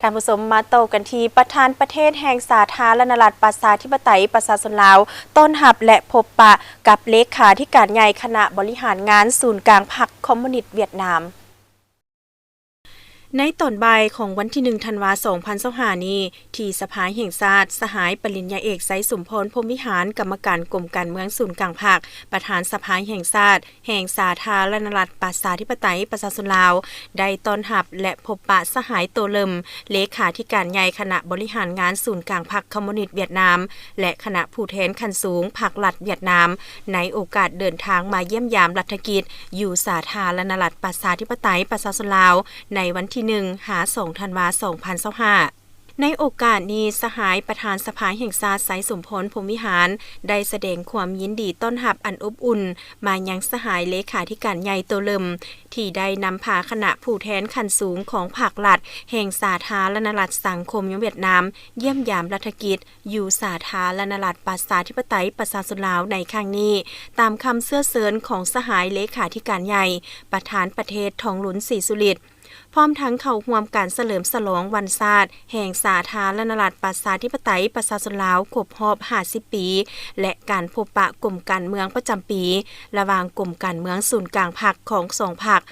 ທ່ານຜູ້ຊົມ, ມາຕໍ່ກັນທີ່ປະທານປະເທດແຫ່ງສາທາລະນະລັດ ປະຊາທິປະໄຕ ປະຊາຊົນລາວ ຕ້ອນຮັບ ແລະ ພົບປະກັບເລຂາທິການໃຫຍ່ຄະນະບໍລິຫານງານສູນກາງພັກຄອມມູນິດຫວຽດນາມ. ໃນຕອນບ່າຍຂອງວັນທີໜຶ່ງ ທັນວາ ສອງພັນຊາວຫ້ານີ້, ທີ່ສະພາແຫ່ງຊາດ, ສະຫາຍປະລິນຍາເອກ ໄຊສົມພອນ ພົມວິຫານ, ກຳມະການກົມການເມືອງສູນກາງພັກ, ປະທານສະພາແຫ່ງຊາດ ແຫ່ງສາທາລະນະລັດ ປະຊາທິປະໄຕ ປະຊາຊົນລາວ ໄດ້ຕ້ອນຮັບ ແລະ ພົບປະສະຫາຍ ໂຕເລິມ ເລຂາທິການໃຫຍ່ຄະນະບໍລິຫານງານສູນກາງພັກຄອມມູນິດຫວຽດນາມ ແລະ ຄະນະຜູ້ແທນຂັ້ນສູງພັກລັດຫວຽດນາມ ໃນໂອກາດເດີນທາງມາຢ້ຽມຢາມລັດຖະກິດຢູ່ສາທາລະນະລັດ ປະຊາທິປະໄຕ ປະຊາຊົນລາວ ໃນວັນທີໜຶ່ງ ຫາ ສອງ ທັນວາ ສອງພັນຊາວຫ້າ. ໃນໂອກາດນີ້, ສະຫາຍປະທານສະພາແຫ່ງຊາດ ໄຊສົມພອນ ພົມວິຫານ ໄດ້ສະແດງຄວາມຍິນດີຕ້ອນຮັບອັນອົບອຸ່ນມາຍັງສະຫາຍເລຂາທິການໃຫຍ່ ໂຕເລິມ ທີ່ໄດ້ນຳພາຄະນະຜູ້ແທນຂັ້ນສູງຂອງພັກລັດແຫ່ງສາທາລະນະລັດສັງຄົມຫວຽດນາມ ຢ້ຽມຢາມລັດຖະກິດຢູ່ສາທາລະນະລັດ ປະຊາທິປະໄຕ ປະຊາຊົນລາວ ໃນຄັ້ງນີ້, ຕາມຄຳເຊື້ອເຊີນຂອງສະຫາຍເລຂາທິການໃຫຍ່ ປະທານປະເທດ ທອງລຸນ ສີສຸລິດ. ພ້ອມທັງເຂົ້າຮ່ວມການສະເຫຼີມສະຫຼອງວັນຊາດແຫ່ງສາທາລະນະລັດ ປະຊາທິປະໄຕ ປະຊາຊົນລາວ ຄົບຮອບຫ້າສິບປີ ແລະ ການພົບປະກົມການເມືອງປະຈຳປີ ລະຫວ່າງກົມການເມືອງສູນກາງພັກຂອງສອງພັກ.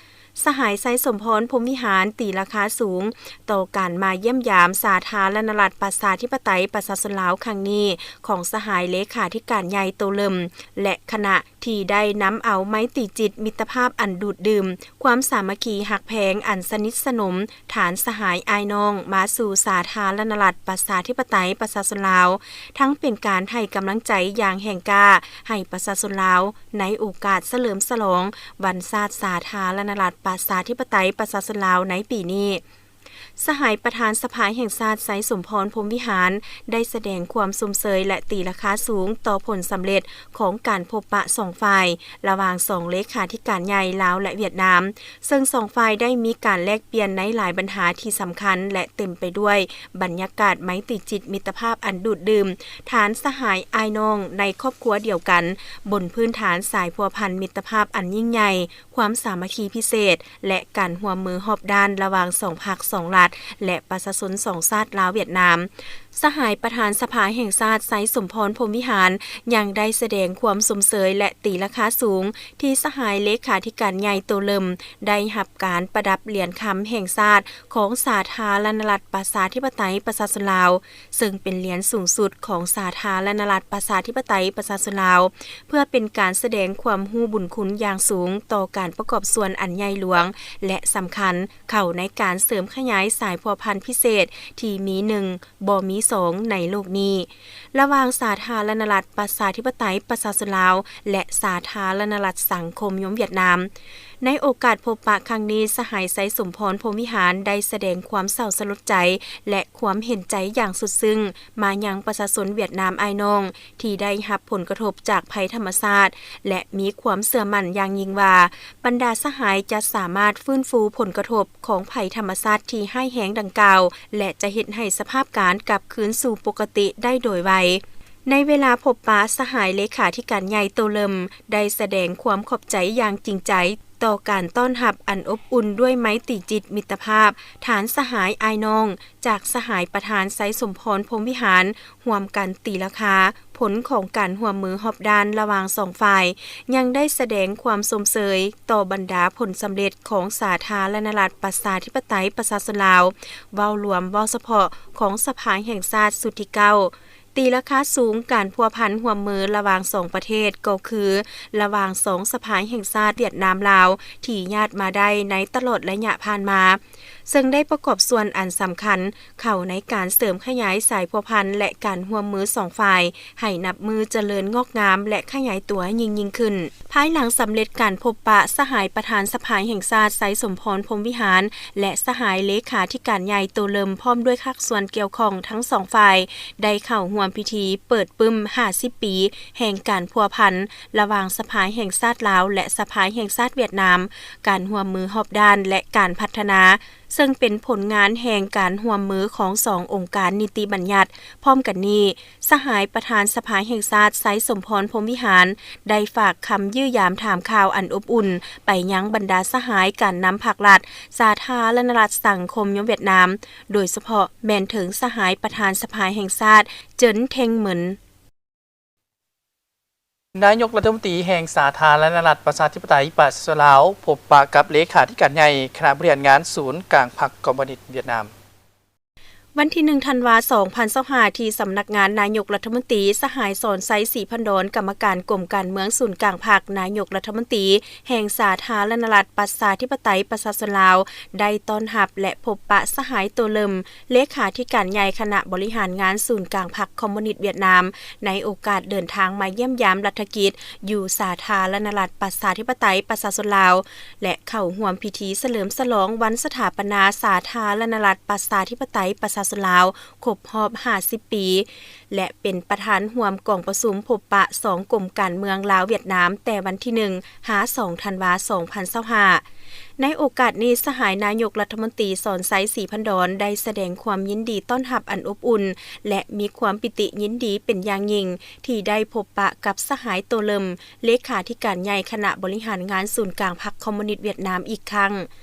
ສະຫາຍ ໄຊສົມພອນ ພົມວິຫານ ຕີລາຄາສູງຕໍ່ການມາຢ້ຽມຢາມສາທາລະນະລັດ ປະຊາທິປະໄຕ ປະຊາຊົນລາວ ຄັ້ງນີ້ ຂອງສະຫາຍເລຂາທິການໃຫຍ່ ໂຕເລິມ ແລະ ຄະນະ ທີ່ໄດ້ນຳເອົາໄມຕີຈິດມິດຕະພາບອັນດູດດື່ມ, ຄວາມສາມັກຄີຮັກແພງອັນສະໜິດສະໜົມ, ຖານສະຫາຍອ້າຍນ້ອງ ມາສູ່ສາທາລະນະລັດ ປະຊາທິປະໄຕ ປະຊາຊົນລາວ, ທັງເປັນການໃຫ້ກຳລັງໃຈຢ່າງແຮງກ້າໃຫ້ປະຊາຊົນລາວ ໃນໂອກາດສະເຫຼີມສະຫຼອງວັນຊາດສາທາລະນະລັດ ປະຊາທິປະໄຕ ປະຊາຊົນລາວ ໃນປີນີ້. ສະຫາຍປະທານສະພາແຫ່ງຊາດ ໄຊສົມພອນ ພົມວິຫານ ໄດ້ສະແດງຄວາມຊົມເຊີຍ ແລະ ຕີລາຄາສູງຕໍ່ຜົນສຳເລັດຂອງການພົບປະສອງຝ່າຍ ລະຫວ່າງສອງເລຂາທິການໃຫຍ່ລາວ ແລະ ຫວຽດນາມ, ເຊິ່ງສອງຝ່າຍໄດ້ມີການແລກປ່ຽນໃນຫຼາຍບັນຫາທີ່ສຳຄັນ ແລະ ເຕັມໄປດ້ວຍບັນຍາກາດໄມຕີຈິດມິດຕະພາບອັນດູດດື່ມ, ຖານສະຫາຍອ້າຍນ້ອງໃນຄອບຄົວດຽວກັນ, ບົນພື້ນຖານສາຍພົວພັນມິດຕະພາບອັນຍິ່ງໃຫຍ່, ຄວາມສາມັກຄີພິເສດ ແລະ ການຮ່ວມມືຮອບດ້ານລະຫວ່າງສອງພັກສອງລັດ ແລະ ປະຊາຊົນສອງຊາດລາວ-ຫວຽດນາມ. ສະຫາຍປະທານສະພາແຫ່ງຊາດ ໄຊສົມພອນ ພົມວິຫານ ຍັງໄດ້ສະແດງຄວາມຊົມເຊີຍ ແລະ ຕີລາຄາສູງ ທີ່ສະຫາຍເລຂາທິການໃຫຍ່ ໂຕເລິມ ໄດ້ຮັບການປະດັບຫຼຽນຄຳແຫ່ງຊາດ ຂອງສາທາລະນະລັດ ປະຊາທິປະໄຕ ປະຊາຊົນລາວ ເຊິ່ງເປັນຫຼຽນສູງສຸດຂອງສາທາລະນະລັດ ປະຊາທິປະໄຕ ປະຊາຊົນລາວ ເພື່ອເປັນການສະແດງຄວາມຮູ້ບຸນຄຸນຢ່າງສູງຕໍ່ການປະກອບສ່ວນອັນໃຫຍ່ຫຼວງ ແລະ ສຳຄັນ ເຂົ້າໃນການເສີມຂະຫຍາຍສາຍພົວພັນພິເສດທີ່ມີໜຶ່ງ ບໍ່ມີສອງໃນໂລກນີ້ ລະຫວ່າງສາທາລະນະລັດ ປະຊາທິປະໄຕ ປະຊາຊົນລາວ ແລະ ສາທາລະນະລັດ ສັງຄົມນິຍົມຫວຽດນາມ. ໃນໂອກາດພົບປະຄັ້ງນີ້, ສະຫາຍ ໄຊສົມພອນ ພົມວິຫານ ໄດ້ສະແດງຄວາມເສົ້າສະຫຼົດໃຈ ແລະ ຄວາມເຫັນໃຈຢ່າງສຸດຊຶ້ງມາຍັງປະຊາຊົນຫວຽດນາມອ້າຍນ້ອງ ທີ່ໄດ້ຮັບຜົນກະທົບຈາກໄພທຳມະຊາດ ແລະ ມີຄວາມເຊື່ອໝັ້ນຢ່າງຍິ່ງວ່າ ບັນດາສະຫາຍຈະສາມາດຟື້ນຟູຜົນກະທົບຂອງໄພທຳມະຊາດທີ່ຮ້າຍແຮງດັ່ງກ່າວ ແລະ ຈະເຮັດໃຫ້ສະພາບການກັບຄືນສູ່ປົກກະຕິໄດ້ໂດຍໄວ. ໃນເວລາພົບປະ, ສະຫາຍເລຂາທິການໃຫຍ່ ໂຕເລິມ ໄດ້ສະແດງຄວາມຂອບໃຈຢ່າງຈິງໃຈຕໍ່ການຕ້ອນຮັບອັນອົບອຸ່ນດ້ວຍໄມຕີຈິດມິດຕະພາບ ທ່ານສະຫາຍອ້າຍນ້ອງ ຈາກສະຫາຍປະທານ ໄຊສົມພອນ ພົມວິຫານ ຮ່ວມກັນຕີລາຄາຜົນຂອງການຮ່ວມມືຮອບດ້ານລະຫວ່າງສອງຝ່າຍ, ຍັງໄດ້ສະແດງຄວາມຊົມເຊີຍຕໍ່ບັນດາຜົນສຳເລັດຂອງສາທາລະນະລັດ ປະຊາທິປະໄຕ ປະຊາຊົນລາວ ເວົ້າລວມ, ເວົ້າສະເພາະຂອງສະພາແຫ່ງຊາດຊຸດທີເກົ້າ. ຕີລາຄາສູງການພົວພັນຮ່ວມມືລະຫວ່າງສອງປະເທດ ກໍຄືລະຫວ່າງສອງສະພາແຫ່ງຊາດຫວຽດນາມ-ລາວ ທີ່ຍາດມາໄດ້ໃນຕະຫຼອດໄລຍະຜ່ານມາ, ເຊິ່ງໄດ້ປະກອບສ່ວນອັນສຳຄັນເຂົ້າໃນການເສີມຂະຫຍາຍສາຍພົວພັນ ແລະ ການຮ່ວມມືສອງຝ່າຍ ໃຫ້ນັບມື້ຈະເລີນງອກງາມ ແລະ ຂະຫຍາຍຕົວຍິ່ງໆຂຶ້ນ. ພາຍຫຼັງສຳເລັດການພົບປະ, ສະຫາຍປະທານສະພາແຫ່ງຊາດ ໄຊສົມພອນ ພົມວິຫານ ແລະ ສະຫາຍເລຂາທິການໃຫຍ່ ໂຕເລິມ ພ້ອມດ້ວຍພາກສ່ວນກ່ຽວຂ້ອງທັງສອງຝ່າຍ ໄດ້ເຂົ້າຮ່ວມພິທີເປີດປຶ້ມຫ້າສິບປີແຫ່ງການພົວພັນລະຫວ່າງສະພາແຫ່ງຊາດລາວ ແລະ ສະພາແຫ່ງຊາດຫວຽດນາມ, ການຮ່ວມມືຮອບດ້ານ ແລະ ການພັດທະນາ, ເຊິ່ງເປັນຜົນງານແຫ່ງການຮ່ວມມືຂອງສອງອົງການນິຕິບັນຍັດ. ພ້ອມກັນນີ້, ສະຫາຍປະທານສະພາແຫ່ງຊາດ ໄຊສົມພອນ ພົມວິຫານ ໄດ້ຝາກຄຳຢ້ຽມຢາມຖາມຂ່າວອັນອົບອຸ່ນໄປຍັງບັນດາສະຫາຍການນຳພັກລັດ ສາທາລະນະລັດ ສັງຄົມນິຍົມຫວຽດນາມ, ໂດຍສະເພາະແມ່ນເຖິງສະຫາຍປະທານສະພາແຫ່ງຊາດ ເຈິນ ເທັງເໝິນ. ນາຍົກລັດຖະມົນຕີແຫ່ງສາທາລະນະລັດ ປະຊາທິປະໄຕ ປະຊາຊົນລາວ ພົບປະກັບເລຂາທິການໃຫຍ່ຄະນະບໍລິຫານງານສູນກາງພັກຄອມມູນິດຫວຽດນາມ. ວັນທີໜຶ່ງ ທັນວາ ສອງພັນຊາວຫ້າ ທີ່ສຳນັກງານນາຍົກລັດຖະມົນຕີ, ສະຫາຍ ສອນໄຊ ສີພັນດອນ ກຳມະການກົມການເມືອງສູນກາງພັກ, ນາຍົກລັດຖະມົນຕີແຫ່ງສາທາລະນະລັດ ປະຊາທິປະໄຕ ປະຊາຊົນລາວ ໄດ້ຕ້ອນຮັບ ແລະ ພົບປະສະຫາຍ ໂຕເລິມ ເລຂາທິການໃຫຍ່ຄະນະບໍລິຫານງານສູນກາງພັກຄອມມູນິດຫວຽດນາມ ໃນໂອກາດເດີນທາງມາຢ້ຽມຢາມລັດຖະກິດຢູ່ສາທາລະນະລັດ ປະຊາທິປະໄຕ ປະຊາຊົນລາວ ແລະ ເຂົ້າຮ່ວມພິທີສະເຫຼີມສະຫຼອງວັນສະຖາປະນາສາທາລະນະລັດ ປະຊາທິປະໄຕ ປະຊາຊົນລາວ ຄົບຮອບຫ້າສິບປີ ແລະ ເປັນປະທານຮ່ວມກອງປະຊຸມພົບປະສອງກົມການເມືອງລາວ-ຫວຽດນາມ ແຕ່ວັນທີໜຶ່ງ ຫາ ສອງ ທັນວາ ສອງພັນຊາວຫ້າ. ໃນໂອກາດນີ້, ສະຫາຍນາຍົກລັດຖະມົນຕີ ສອນໄຊ ສີພັນດອນ ໄດ້ສະແດງຄວາມຍິນດີຕ້ອນຮັບອັນອົບອຸ່ນ ແລະ ມີຄວາມປີຕິຍິນດີເປັນຢ່າງຍິ່ງ ທີ່ໄດ້ພົບປະກັບສະຫາຍ ໂຕເລິມ ເລຂາທິການໃຫຍ່ຄະນະບໍລິຫານງານສູນກາງພັກຄອມມູນິດຫວຽດນາມອີກຄັ້ງ,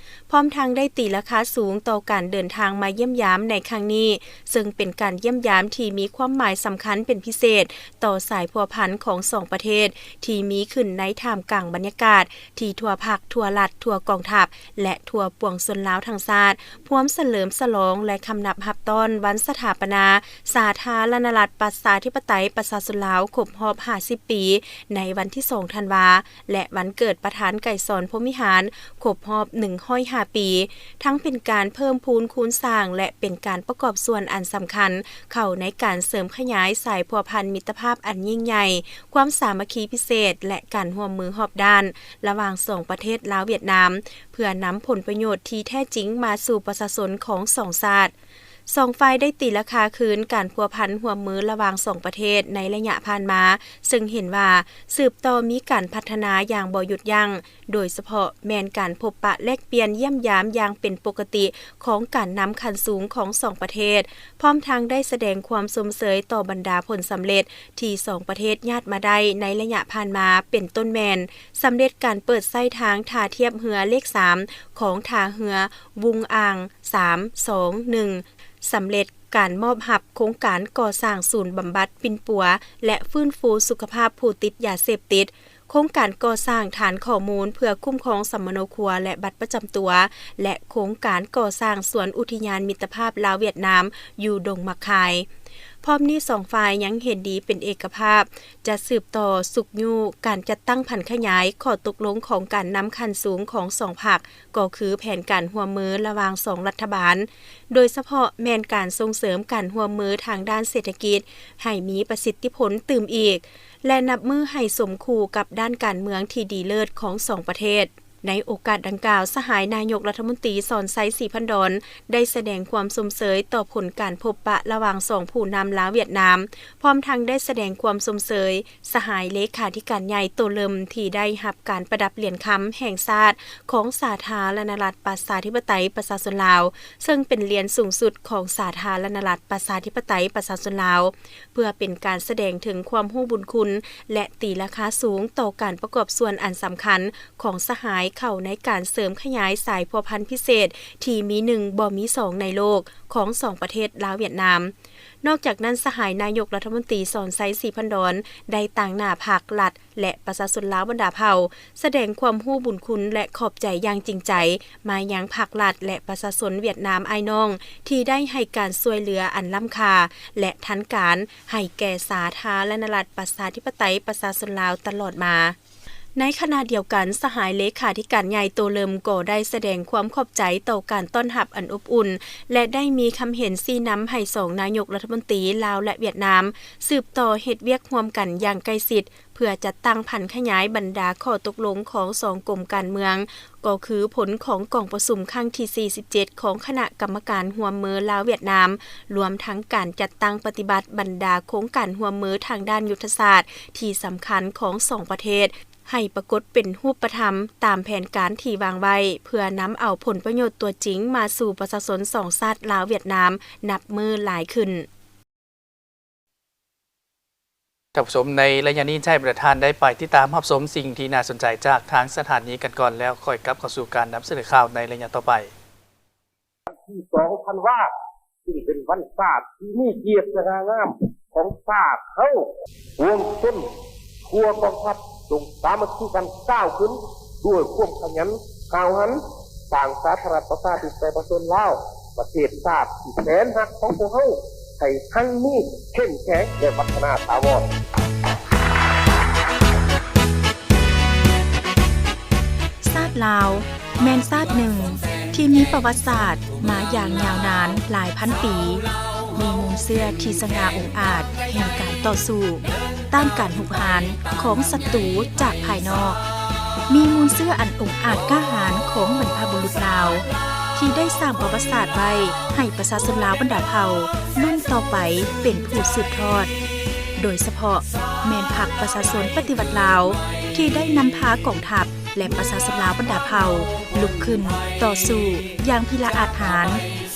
ພ້ອມທັງໄດ້ຕີລາຄາສູງຕໍ່ການເດີນທາງມາຢ້ຽມຢາມໃນຄັ້ງນີ້, ເຊິ່ງເປັນການຢ້ຽມຢາມທີ່ມີຄວາມໝາຍສຳຄັນເປັນພິເສດຕໍ່ສາຍພົວພັນຂອງສອງປະເທດ ທີ່ມີຂຶ້ນໃນທ່າມກາງບັນຍາກາດທີ່ທົ່ວພັກ, ທົ່ວລັດ, ທົ່ວກອງທັບ ແລະ ທົ່ວປວງຊົນລາວທັງຊາດ ພວມສະເຫຼີມສະຫຼອງ ແລະ ຄຳນັບຮັບຕ້ອນວັນສະຖາປະນາສາທາລະນະລັດ ປະຊາທິປະໄຕ ປະຊາຊົນລາວ ຄົບຮອບຫ້າສິບປີ ໃນວັນທີສອງ ທັນວາ ແລະ ວັນເກີດປະທານໄກສອນ ພົມວິຫານ ຄົບຮອບໜຶ່ງຮ້ອຍຫ້າປີ, ທັງເປັນການເພີ່ມພູນຄູນສ້າງ ແລະ ເປັນການປະກອບສ່ວນອັນສຳຄັນເຂົ້າໃນການເສີມຂະຫຍາຍສາຍພົວພັນມິດຕະພາບອັນຍິ່ງໃຫຍ່, ຄວາມສາມັກຄີພິເສດ ແລະ ການຮ່ວມມືຮອບດ້ານລະຫວ່າງສອງປະເທດລາວ-ຫວຽດນາມ, ເພື່ອນຳຜົນປະໂຫຍດທີ່ແທ້ຈິງມາສູ່ປະຊາຊົນຂອງສອງຊາດ. ສອງຝ່າຍໄດ້ຕີລາຄາຄືນການພົວພັນຮ່ວມມືລະຫວ່າງສອງປະເທດໃນໄລຍະຜ່ານມາ, ເຊິ່ງເຫັນວ່າສືບຕໍ່ມີການພັດທະນາຢ່າງບໍ່ຢຸດຢັ້ງ, ໂດຍສະເພາະແມ່ນການພົບປະແລກປ່ຽນຢ້ຽມຢາມຢ່າງເປັນປົກກະຕິຂອງການນຳຂັ້ນສູງຂອງສອງປະເທດ, ພ້ອມທັງໄດ້ສະແດງຄວາມຊົມເຊີຍຕໍ່ບັນດາຜົນສຳເລັດທີ່ສອງປະເທດຍາດມາໄດ້ໃນໄລຍະຜ່ານມາ, ເປັນຕົ້ນແມ່ນ ສຳເລັດການເປີດໃຊ້ທາງທ່າທຽບເຮືອເລກສາມຂອງທ່າເຮືອວຸງອ່າງ ສາມສອງໜຶ່ງ, ສຳເລັດ ການມອບຮັບໂຄງການກໍ່ສ້າງສູນບຳບັດປິ່ນປົວ ແລະ ຟື້ນຟູສຸຂະພາບຜູ້ຕິດຢາເສບຕິດ, ໂຄງການກໍ່ສ້າງຖານຂໍ້ມູນເພື່ອຄຸ້ມຄອງສຳມະໂນຄົວ ແລະ ບັດປະຈຳຕົວ ແລະ ໂຄງການກໍ່ສ້າງສວນອຸທິຍານມິດຕະພາບລາວຫວຽດນາມຢູ່ດົງໝາກຄາຍ. ພ້ອມນີ້ສອງຝ່າຍຍັງເຫັນດີເປັນເອກະພາບ ຈະສືບຕໍ່ຊຸກຍູ້ການຈັດຕັ້ງຜັນຂະຫຍາຍຂໍ້ຕົກລົງຂອງການນຳຂັ້ນສູງຂອງສອງພັກ ກໍຄືແຜນການຮ່ວມມືລະຫວ່າງສອງລັດຖະບານ, ໂດຍສະເພາະແມ່ນການສົ່ງເສີມການຮ່ວມມືທາງດ້ານເສດຖະກິດໃຫ້ມີປະສິດທິຜົນຕື່ມອີກ ແລະ ນັບມື້ໃຫ້ສົມຄູ່ກັບດ້ານການເມືອງທີ່ດີເລີດຂອງສອງປະເທດ. ໃນໂອກາດດັ່ງກ່າວ, ສະຫາຍນາຍົກລັດຖະມົນຕີ ສອນໄຊ ສີພັນດອນ ໄດ້ສະແດງຄວາມຊົມເຊີຍຕໍ່ຜົນການພົບປະລະຫວ່າງສອງຜູ້ນຳລາວຫວຽດນາມ, ພ້ອມທັງໄດ້ສະແດງຄວາມຊົມເຊີຍ ສະຫາຍເລຂາທິການໃຫຍ່ໂຕເລີ່ມທີ່ໄດ້ຮັບການປະດັບຫຼຽນຄຳແຫ່ງຊາດຂອງສາທາລະນະລັດປະຊາທິປະໄຕປະຊາຊົນລາວ, ເຊິ່ງເປັນຫຼຽນສູງສຸດຂອງສາທາລະນະລັດປະຊາທິປະໄຕປະຊາຊົນລາວ, ເພື່ອເປັນການສະແດງເຖິງຄວາມຮູ້ບຸນຄຸນ ແລະ ຕີລາຄາສູງຕໍ່ການປະກອບສ່ວນອັນສຳຄັນຂອງສະຫາຍເຂົ້າໃນການເສີມຂະຫຍາຍສາຍພົວພັນພິເສດທີ່ມີໜຶ່ງບໍ່ມີສອງໃນໂລກຂອງສອງປະເທດລາວຫວຽດນາມ. ນອກຈາກນັ້ນ, ສະຫາຍນາຍົກລັດຖະມົນຕີ ສອນໄຊ ສີພັນດອນ ໄດ້ຕາງໜ້າພັກລັດ ແລະ ປະຊາຊົນລາວບັນດາເຜົ່າ ສະແດງຄວາມຮູ້ບຸນຄຸນ ແລະ ຂອບໃຈຢ່າງຈິງໃຈມາຍັງພັກລັດ ແລະ ປະຊາຊົນຫວຽດນາມອ້າຍນ້ອງ ທີ່ໄດ້ໃຫ້ການຊ່ວຍເຫຼືອອັນລ້ຳຄ່າ ແລະ ທັນການໃຫ້ແກ່ສາທາລະນະລັດປະຊາທິປະໄຕປະຊາຊົນລາວຕະຫຼອດມາ. ໃນຂະນະດຽວກັນ, ສະຫາຍເລຂາທິການໃຫຍ່ໂຕເລີ່ມກໍໄດ້ສະແດງຄວາມຂອບໃຈຕໍ່ການຕ້ອນຮັບອັນອົບອຸ່ນ ແລະ ໄດ້ມີຄຳເຫັນຊີ້ນຳໃຫ້ສອງນາຍົກລັດຖະມົນຕີລາວ ແລະ ຫວຽດນາມ ສືບຕໍ່ເຮັດວຽກຮ່ວມກັນຢ່າງໃກ້ຊິດ ເພື່ອຈັດຕັ້ງຜັນຂະຫຍາຍບັນດາຂໍ້ຕົກລົງຂອງສອງກົມການເມືອງ, ກໍຄືຜົນຂອງກອງປະຊຸມຄັ້ງທີສີ່ສິບເຈັດຂອງຄະນະກຳມະການຮ່ວມມືລາວຫວຽດນາມ, ລວມທັງການຈັດຕັ້ງປະຕິບັດບັນດາໂຄງການຮ່ວມມືທາງດ້ານຍຸດທະສາດທີ່ສຳຄັນຂອງສອງປະເທດ ໃຫ້ປາກົດເປັນຮູບປະທຳຕາມແຜນການທີ່ວາງໄວ້, ເພື່ອນຳເອົາຜົນປະໂຫຍດຕົວຈິງມາສູ່ປະຊາຊົນສອງຊາດລາວຫວຽດນາມນັບມື້ຫຼາຍຂຶ້ນ. ທ່ານຜູ້ຊົມ, ໃນໄລຍະນີ້ ໃຫ້ບັນດາທ່ານໄດ້ໄປຕິດຕາມຮັບຊົມສິ່ງທີ່ໜ້າສົນໃຈຈາກທາງສະຖານີກັນກ່ອນ, ແລ້ວຄ່ອຍກັບເຂົ້າສູ່ການນຳສະເໜີຂ່າວໃນໄລຍະຕໍ່ໄປ. ວັນທີສອງທັນວາ ຊຶ່ງເປັນວັນຊາດທີ່ມີກຽດສະຫງ່າງາມຂອງຊາດເຮົາ, ປວງຊົນທົ່ວກອງທັບຈົ່ງສາມັກຄີກັນກ້າວຂຶ້ນດ້ວຍຄວາມຂະຫຍັນຫ້າວຫັນ, ສ້າງສາທາລະນະລັດປະຊາທິປະໄຕປະຊາຊົນລາວ, ປະເທດຊາດທີ່ແສນຮັກຂອງພວກເຮົາ ໃຫ້ຮັ່ງມີ, ເຂັ້ມແຂງ ແລະ ວັດທະນາຖາວອນ. ຊາດລາວ ແມ່ນຊາດໜຶ່ງທີ່ມີປະຫວັດສາດມາຢ່າງຍາວນານຫຼາຍພັນປີ, ມີມູນເຊື້ອທີ່ສະຫງ່າອົງອາດແຫ່ງການຕໍ່ສູ້ຕ້ານການຮຸກຮານຂອງສັດຕູຈາກພາຍນອກ, ມີມູນເຊື້ອອັນອົງອາດກ້າຫານຂອງບັນພະບຸລຸດລາວ ທີ່ໄດ້ສ້າງປະຫວັດສາດໄວ້ໃຫ້ປະຊາຊົນລາວບັນດາເຜົ່າລຸ້ນຕໍ່ໄປເປັນຜູ້ສືບທອດ, ໂດຍສະເພາະແມ່ນພັກປະຊາຊົນປະຕິວັດລາວ ທີ່ໄດ້ນຳພາກອງທັບ ແລະ ປະຊາຊົນລາວບັນດາເຜົ່າລຸກຂຶ້ນຕໍ່ສູ້ຢ່າງພິລະອາດຫານ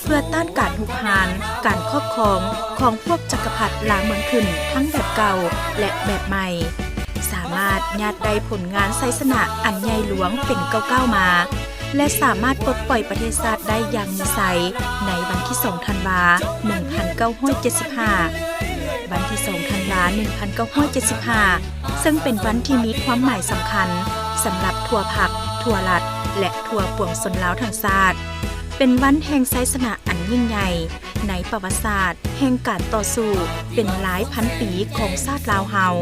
ເພື່ອຕ້ານການຮຸກຮານ, ການຄອບຄອງຂອງພວກຈັກກະພັດລ້າງເມືອງຂຶ້ນ ທັງແບບເກົ່າ ແລະ ແບບໃໝ່, ສາມາດຍາດໄດ້ຜົນງານໄຊຊະນະອັນໃຫຍ່ຫຼວງເປັນກ້າວໆມາ ແລະ ສາມາດປົດປ່ອຍປະເທດຊາດໄດ້ຢ່າງມີໄຊໃນວັນທີສອງທັນວາ ໜຶ່ງພັນເກົ້າຮ້ອຍເຈັດສິບຫ້າ. ວັນທີສອງທັນວາ ໜຶ່ງພັນເກົ້າຮ້ອຍເຈັດສິບຫ້າ ເຊິ່ງເປັນວັນທີ່ມີຄວາມໝາຍສຳຄັນສຳລັບທົ່ວພັກ, ທົ່ວລັດ ແລະ ທົ່ວປວງຊົນລາວທັງຊາດ, ເປັນວັນແຫ່ງໄຊຊະນະອັນຍິ່ງໃຫຍ່ໃນປະຫວັດສາດແຫ່ງການຕໍ່ສູ້ເປັນຫຼາຍພັນປີຂອງຊາດລາວເຮົາ,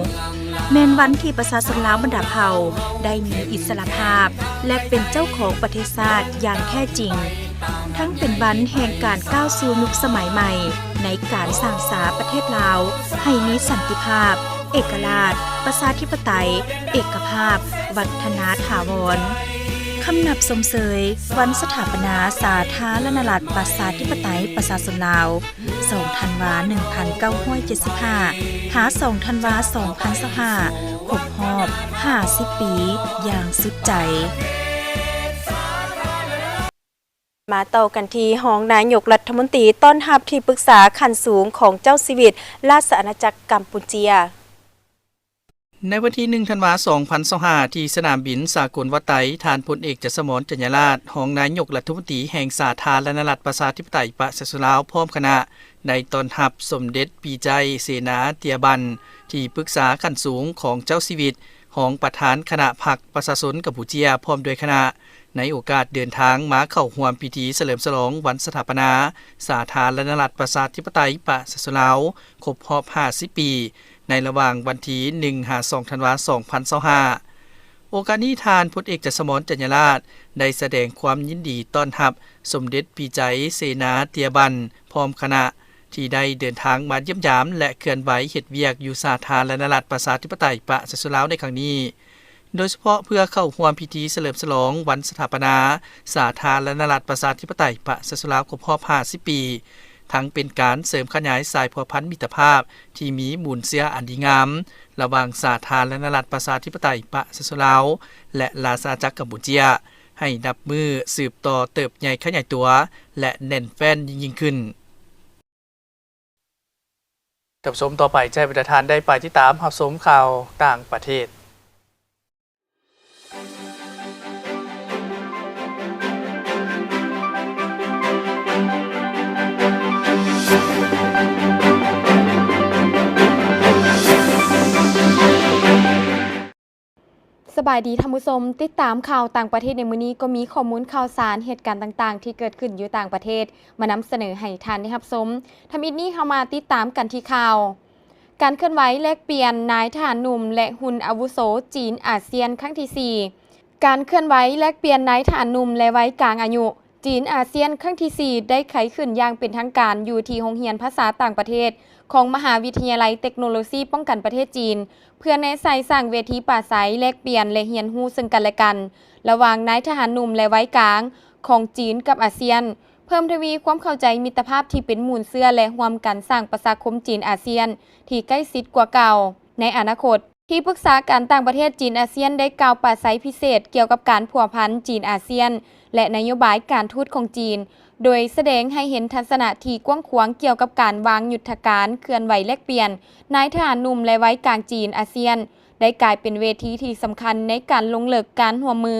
ແມ່ນວັນທີ່ປະຊາຊົນລາວບັນດາເຜົ່າໄດ້ມີອິດສະຫຼະພາບ ແລະ ເປັນເຈົ້າຂອງປະເທດຊາດຢ່າງແທ້ຈິງ. ທັງເປັນວັນແຫ່ງການກ້າວສູ່ຍຸກສະໄໝໃໝ່ໃນການສ້າງສາປະເທດລາວໃຫ້ມີສັນຕິພາບ, ເອກະລາດ, ປະຊາທິປະໄຕ, ເອກະພາບ, ວັດທະນາຖາວອນ. ຄຳນັບຊົມເຊີຍວັນສະຖາປະນາສາທາລະນະລັດປະຊາທິປະໄຕປະຊາຊົນລາວ ສອງທັນວາ ໜຶ່ງພັນເກົ້າຮ້ອຍເຈັດສິບຫ້າ ຫາ ສອງທັນວາ ສອງພັນຊາວຫ້າ ຄົບຮອບຫ້າສິບປີຢ່າງສຸດໃຈ. ມາຕໍ່ກັນທີ່ຮອງນາຍົກລັດຖະມົນຕີ ຕ້ອນຮັບທີ່ປຶກສາຂັ້ນສູງຂອງເຈົ້າຊີວິດລາຊະອານາຈັກກຳປູເຈຍ. ໃນວັນທີໜຶ່ງ ທັນວາ ສອງພັນຊາວຫ້າ ທີ່ສະໜາມບິນສາກົນວັດໄຕ, ທ່ານພົນເອກ ຈະສະໝອນ ຈັນຍາລາດ ຮອງນາຍົກລັດຖະມົນຕີແຫ່ງສາທາລະນະລັດປະຊາທິປະໄຕປະຊາຊົນລາວ ພ້ອມຄະນະ ໄດ້ຕ້ອນຮັບສົມເດັດປີໄຈ ເສນາ ເຕຍບັນ ທີ່ປຶກສາຂັ້ນສູງຂອງເຈົ້າຊີວິດ, ຮອງປະທານຄະນະພັກປະຊາຊົນກຳປູເຈຍ ພ້ອມດ້ວຍຄະນະ ໃນໂອກາດເດີນທາງມາເຂົ້າຮ່ວມພິທີສະເຫຼີມສະຫຼອງວັນສະຖາປະນາສາທາລະນະລັດປະຊາທິປະໄຕປະຊາຊົນລາວ ຄົບຮອບຫ້າສິບປີ ໃນລະຫວ່າງວັນທີໜຶ່ງ ຫາ ສອງ ທັນວາ ສອງພັນຊາວຫ້າ. ໂອກາດນີ້ ທ່ານພົນເອກ ຈະສະໝອນ ຈັນຍາລາດ ໄດ້ສະແດງຄວາມຍິນດີຕ້ອນຮັບສົມເດັດປີໄຈ ເສນາ ເຕຍບັນ ພ້ອມຄະນະ ທີ່ໄດ້ເດີນທາງມາຢ້ຽມຢາມ ແລະ ເຄື່ອນໄຫວເຮັດວຽກຢູ່ສາທາລະນະລັດປະຊາທິປະໄຕປະຊາຊົນລາວໃນຄັ້ງນີ້, ໂດຍສະເພາະເພື່ອເຂົ້າຮ່ວມພິທີສະເຫຼີມສະຫຼອງວັນສະຖາປະນາສາທາລະນະລັດປະຊາທິປະໄຕປະຊາຊົນລາວຄົບຮອບຫ້າສິບປີ, ທັງເປັນການເສີມຂະຫຍາຍສາຍພົວພັນມິດຕະພາບທີ່ມີມູນເຊື້ອອັນດີງາມ ລະຫວ່າງສາທາລະນະລັດປະຊາທິປະໄຕປະຊາຊົນລາວ ແລະ ລາຊະອານາຈັກກຳປູເຈຍ ໃຫ້ນັບມື້ສືບຕໍ່ເຕີບໃຫຍ່ຂະຫຍາຍຕົວ ແລະ ແໜ້ນແຟ້ນຍິ່ງໆຂຶ້ນ. ທ່ານຜູ້ຊົມ, ຕໍ່ໄປຈະໃຫ້ບັນດາທ່ານໄດ້ໄປຕິດຕາມຮັບຊົມຂ່າວຕ່າງປະເທດ. ສະບາຍດີທ່ານຜູ້ຊົມ, ຕິດຕາມຂ່າວຕ່າງປະເທດໃນມື້ນີ້ກໍມີຂໍ້ມູນຂ່າວສານ, ເຫດການຕ່າງໆທີ່ເກີດຂຶ້ນຢູ່ຕ່າງປະເທດ ມານຳສະເໜີໃຫ້ທ່ານໄດ້ຮັບຊົມ. ທຳອິດນີ້ເຮົາມາຕິດຕາມກັນທີ່ຂ່າວ ການເຄື່ອນໄຫວແລກປ່ຽນນາຍທະຫານໜຸ່ມ ແລະ ຮຸ່ນອາວຸໂສຈີນອາຊຽນຄັ້ງທີສີ່. ການເຄື່ອນໄຫວແລກປ່ຽນນາຍທະຫານໜຸ່ມ ແລະ ໄວກາງອາຍຸ ຈີນອາຊຽນຄັ້ງທີສີ່ ໄດ້ໄຂຂຶ້ນຢ່າງເປັນທາງການຢູ່ທີ່ໂຮງຮຽນພາສາຕ່າງປະເທດຂອງມະຫາວິທະຍາໄລເຕັກໂນໂລຊີປ້ອງກັນປະເທດຈີນ ເພື່ອແນໃສ່ສ້າງເວທີປາໄສແລກປ່ຽນ ແລະ ຮຽນຮູ້ເຊິ່ງກັນແລະກັນ ລະຫວ່າງນາຍທະຫານໜຸ່ມ ແລະ ໄວກາງຂອງຈີນກັບອາຊຽນ, ເພີ່ມທະວີຄວາມເຂົ້າໃຈມິດຕະພາບທີ່ເປັນມູນເຊື້ອ ແລະ ຮ່ວມກັນສ້າງປະຊາຄົມຈີນອາຊຽນທີ່ໃກ້ຊິດກວ່າເກົ່າໃນອະນາຄົດ. ທີ່ປຶກສາການຕ່າງປະເທດຈີນອາຊຽນໄດ້ກ່າວປາໄສພິເສດກ່ຽວກັບການພົວພັນຈີນອາຊຽນ ແລະ ນະໂຍບາຍການທູດຂອງຈີນ, ໂດຍສະແດງໃຫ້ເຫັນທັດສະນະທີ່ກວ້າງຂວາງກ່ຽວກັບການວາງຍຸດທະການເຄື່ອນໄຫວແລກປ່ຽນນາຍທະຫານໜຸ່ມ ແລະ ໄວກາງຈີນອາຊຽນ ໄດ້ກາຍເປັນເວທີທີ່ສຳຄັນໃນການລົງເລິກການຮ່ວມມື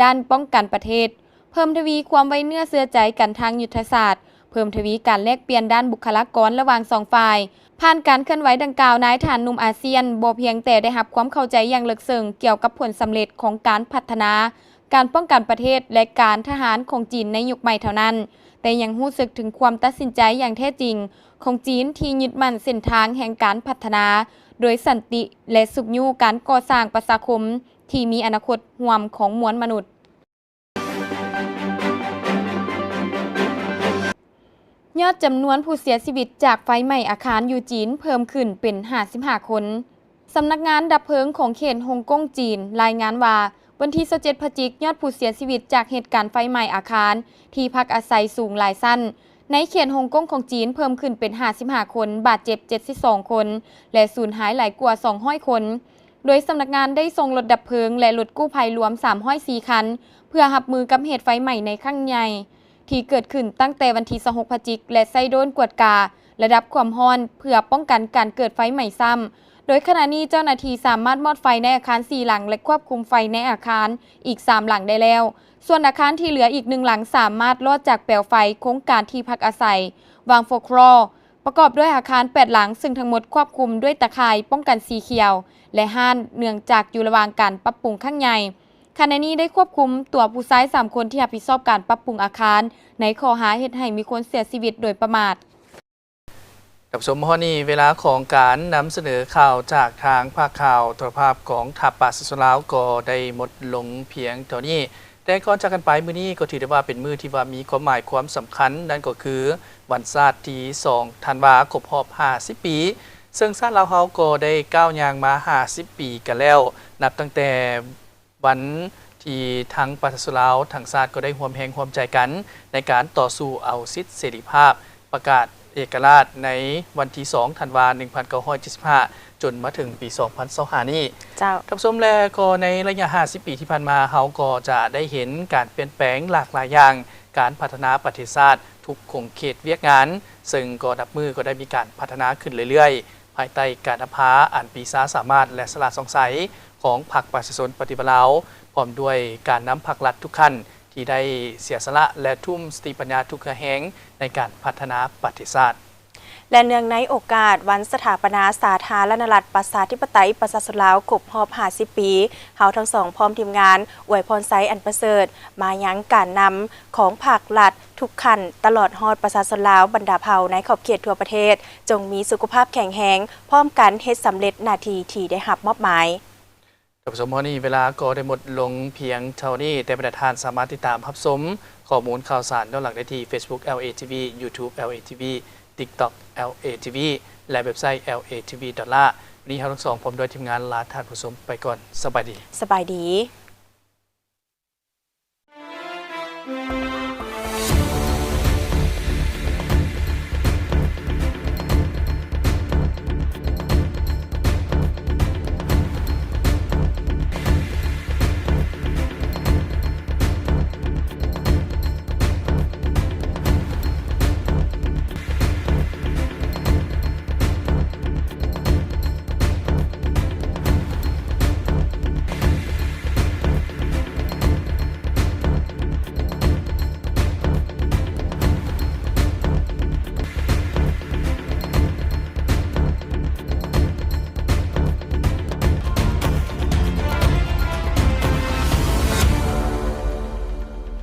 ດ້ານປ້ອງກັນປະເທດ, ເພີ່ມທະວີຄວາມໄວ້ເນື້ອເຊື່ອໃຈກັນທາງຍຸດທະສາດ, ເພີ່ມທະວີການແລກປ່ຽນດ້ານບຸກຄະລາກອນລະຫວ່າງສອງຝ່າຍ. ຜ່ານການເຄື່ອນໄຫວດັ່ງກ່າວ, ນາຍທະຫານໜຸ່ມອາຊຽນບໍ່ພຽງແຕ່ໄດ້ຮັບຄວາມເຂົ້າໃຈຢ່າງເລິກເຊິ່ງກ່ຽວກັບຜົນສຳເລັດຂອງການພັດທະນາ, ການປ້ອງກັນປະເທດ ແລະ ການທະຫານຂອງຈີນໃນຍຸກໃໝ່ເທົ່ານັ້ນ, ແຕ່ຍັງຮູ້ສຶກເຖິງຄວາມຕັດສິນໃຈຢ່າງແທ້ຈິງຂອງຈີນທີ່ຍຶດໝັ້ນເສັ້ນທາງແຫ່ງການພັດທະນາໂດຍສັນຕິ ແລະ ຊຸກຍູ້ການກໍ່ສ້າງປະຊາຄົມທີ່ມີອະນາຄົດຮ່ວມຂອງມວນມະນຸດ. ຍອດຈຳນວນຜູ້ເສຍຊີວິດຈາກໄຟໄໝ້ອາຄານຢູ່ຈີນເພີ່ມຂຶ້ນເປັນຫ້າສິບຫ້າຄົນ. ສຳນັກງານດັບເພີງຂອງເຂດຮົງກົງຈີນລາຍງານວ່າ, ວັນທີຊາວເຈັດພະຈິກ, ຍອດຜູ້ເສຍຊີວິດຈາກເຫດການໄຟໄໝ້ອາຄານທີ່ພັກອາໄສສູງຫຼາຍຊັ້ນໃນເຂດຮົງກົງຂອງຈີນເພີ່ມຂຶ້ນເປັນຫ້າສິບຫ້າຄົນ, ບາດເຈັບເຈັດສິບສອງຄົນ ແລະ ສູນຫາຍຫຼາຍກວ່າສອງຮ້ອຍຄົນ. ໂດຍສຳນັກງານໄດ້ສົ່ງລົດດັບເພີງ ແລະ ລົດກູ້ໄພລວມສາມຮ້ອຍສີ່ຄັນ ເພື່ອຮັບມືກັບເຫດໄຟໄໝ້ໃນຄັ້ງໃຫຍ່ທີ່ເກີດຂຶ້ນຕັ້ງແຕ່ວັນທີຊາວຫົກພະຈິກ ແລະ ໃຊ້ໂດຣນກວດກາລະດັບຄວາມຮ້ອນ ເພື່ອປ້ອງກັນການເກີດໄຟໄໝ້ຊ້ຳ. ໂດຍຂະນະນີ້ເຈົ້າໜ້າທີ່ສາມາດມອດໄຟໃນອາຄານສີ່ຫຼັງ ແລະ ຄວບຄຸມໄຟໃນອາຄານອີກສາມຫຼັງໄດ້ແລ້ວ. ສ່ວນອາຄານທີ່ເຫຼືອອີກໜຶ່ງຫຼັງສາມາດລອດຈາກແປວໄຟໂຄງການທີ່ພັກອາໄສ ວັງໂຟຄຣ ປະກອບດ້ວຍອາຄານແປດຫຼັງ, ເຊິ່ງທັງໝົດຄວບຄຸມດ້ວຍຕາຂ່າຍປ້ອງກັນສີຂຽວ ແລະ ຮ້ານ, ເນື່ອງຈາກຢູ່ລະຫວ່າງການປັບປຸງຄັ້ງໃຫຍ່. ຂະນະນີ້ໄດ້ຄວບຄຸມຕົວຜູ້ຊາຍສາມຄົນທີ່ຮັບຜິດຊອບການປັບປຸງອາຄານ ໃນຂໍ້ຫາເຮັດໃຫ້ມີຄົນເສຍຊີວິດໂດຍປະໝາດ. ທ່ານຜູ້ຊົມ, ຮອດນີ້ເວລາຂອງການນຳສະເໜີຂ່າວຈາກທາງພາກຂ່າວໂທລະພາບກອງທັບປະຊາຊົນລາວກໍໄດ້ໝົດລົງພຽງເທົ່ານີ້. ແຕ່ກ່ອນຈາກກັນໄປ, ມື້ນີ້ກໍຖືໄດ້ວ່າເປັນມື້ທີ່ວ່າມີຄວາມໝາຍຄວາມສຳຄັນ, ນັ້ນກໍຄືວັນຊາດທີສອງທັນວາ ຄົບຮອບຫ້າສິບປີ, ເຊິ່ງຊາດລາວເຮົາກໍໄດ້ກ້າວຍ່າງມາຫ້າສິບປີກັນແລ້ວ, ນັບຕັ້ງແຕ່ວັນທີ່ທັງປະຊາຊົນລາວທັງຊາດກໍໄດ້ຮ່ວມແຮງຮ່ວມໃຈກັນໃນການຕໍ່ສູ້ເອົາສິດເສລີພາບ, ປະກາດເອກະລາດໃນວັນທີສອງທັນວາ ໜຶ່ງພັນເກົ້າຮ້ອຍເຈັດສິບຫ້າ ຈົນມາເຖິງປີສອງພັນຊາວຫ້ານີ້. ເຈົ້າ. ທ່ານຜູ້ຊົມ, ແລະ ກໍໃນໄລຍະຫ້າສິບປີທີ່ຜ່ານມາ, ເຮົາກໍຈະໄດ້ເຫັນການປ່ຽນແປງຫຼາກຫຼາຍຢ່າງ, ການພັດທະນາປະເທດຊາດທຸກຂົງເຂດວຽກງານ, ເຊິ່ງກໍນັບມື້ກໍໄດ້ມີການພັດທະນາຂຶ້ນເລື້ອຍໆ. ພາຍໃຕ້ການນຳພາອັນປີຊາສາມາດ ແລະ ສະຫຼາດສ່ອງໃສຂອງພັກປະຊາຊົນປະຕິວັດລາວ, ພ້ອມດ້ວຍການນຳພັກລັດທຸກຂັ້ນທີ່ໄດ້ເສຍສະຫຼະ ແລະ ທຸ່ມສະຕິປັນຍາທຸກເຫື່ອແຮງໃນການພັດທະນາປະເທດຊາດ. ແລະ ເນື່ອງໃນໂອກາດວັນສະຖາປະນາສາທາລະນະລັດ ປະຊາທິປະໄຕ ປະຊາຊົນລາວ ຄົບຮອບຫ້າສິບປີ, ເຮົາທັງສອງພ້ອມທີມງານອວຍພອນໄຊອັນປະເສີດມາຍັງການນຳຂອງພັກລັດທຸກຂັ້ນ, ຕະຫຼອດຮອດປະຊາຊົນລາວບັນດາເຜົ່າໃນຂອບເຂດທົ່ວປະເທດ, ຈົ່ງມີສຸຂະພາບແຂງແຮງ, ພ້ອມກັນເຮັດສຳເລັດໜ້າທີ່ທີ່ໄດ້ຮັບມອບໝາຍ. ທ່ານຜູ້ຊົມ, ຮອດນີ້ເວລາກໍໄດ້ໝົດລົງພຽງເທົ່ານີ້, ແຕ່ບັນດາທ່ານສາມາດຕິດຕາມຮັບຊົມຂໍ້ມູນຂ່າວສານຍ້ອນຫຼັງໄດ້ທີ່ Facebook ແອລເອ ທີ ວີ, YouTube ແອລເອ ທີ ວີ, TikTok ແອລເອ ທີ ວີ ແລະ ເວັບໄຊ ແອລເອ ທີ ວີ ດອດ ລາ. ວັນນີ້ເຮົາທັງສອງພ້ອມດ້ວຍທີມງານລາທ່ານຜູ້ຊົມໄປກ່ອນ. ສະບາຍດີ. ສະບາຍດີ.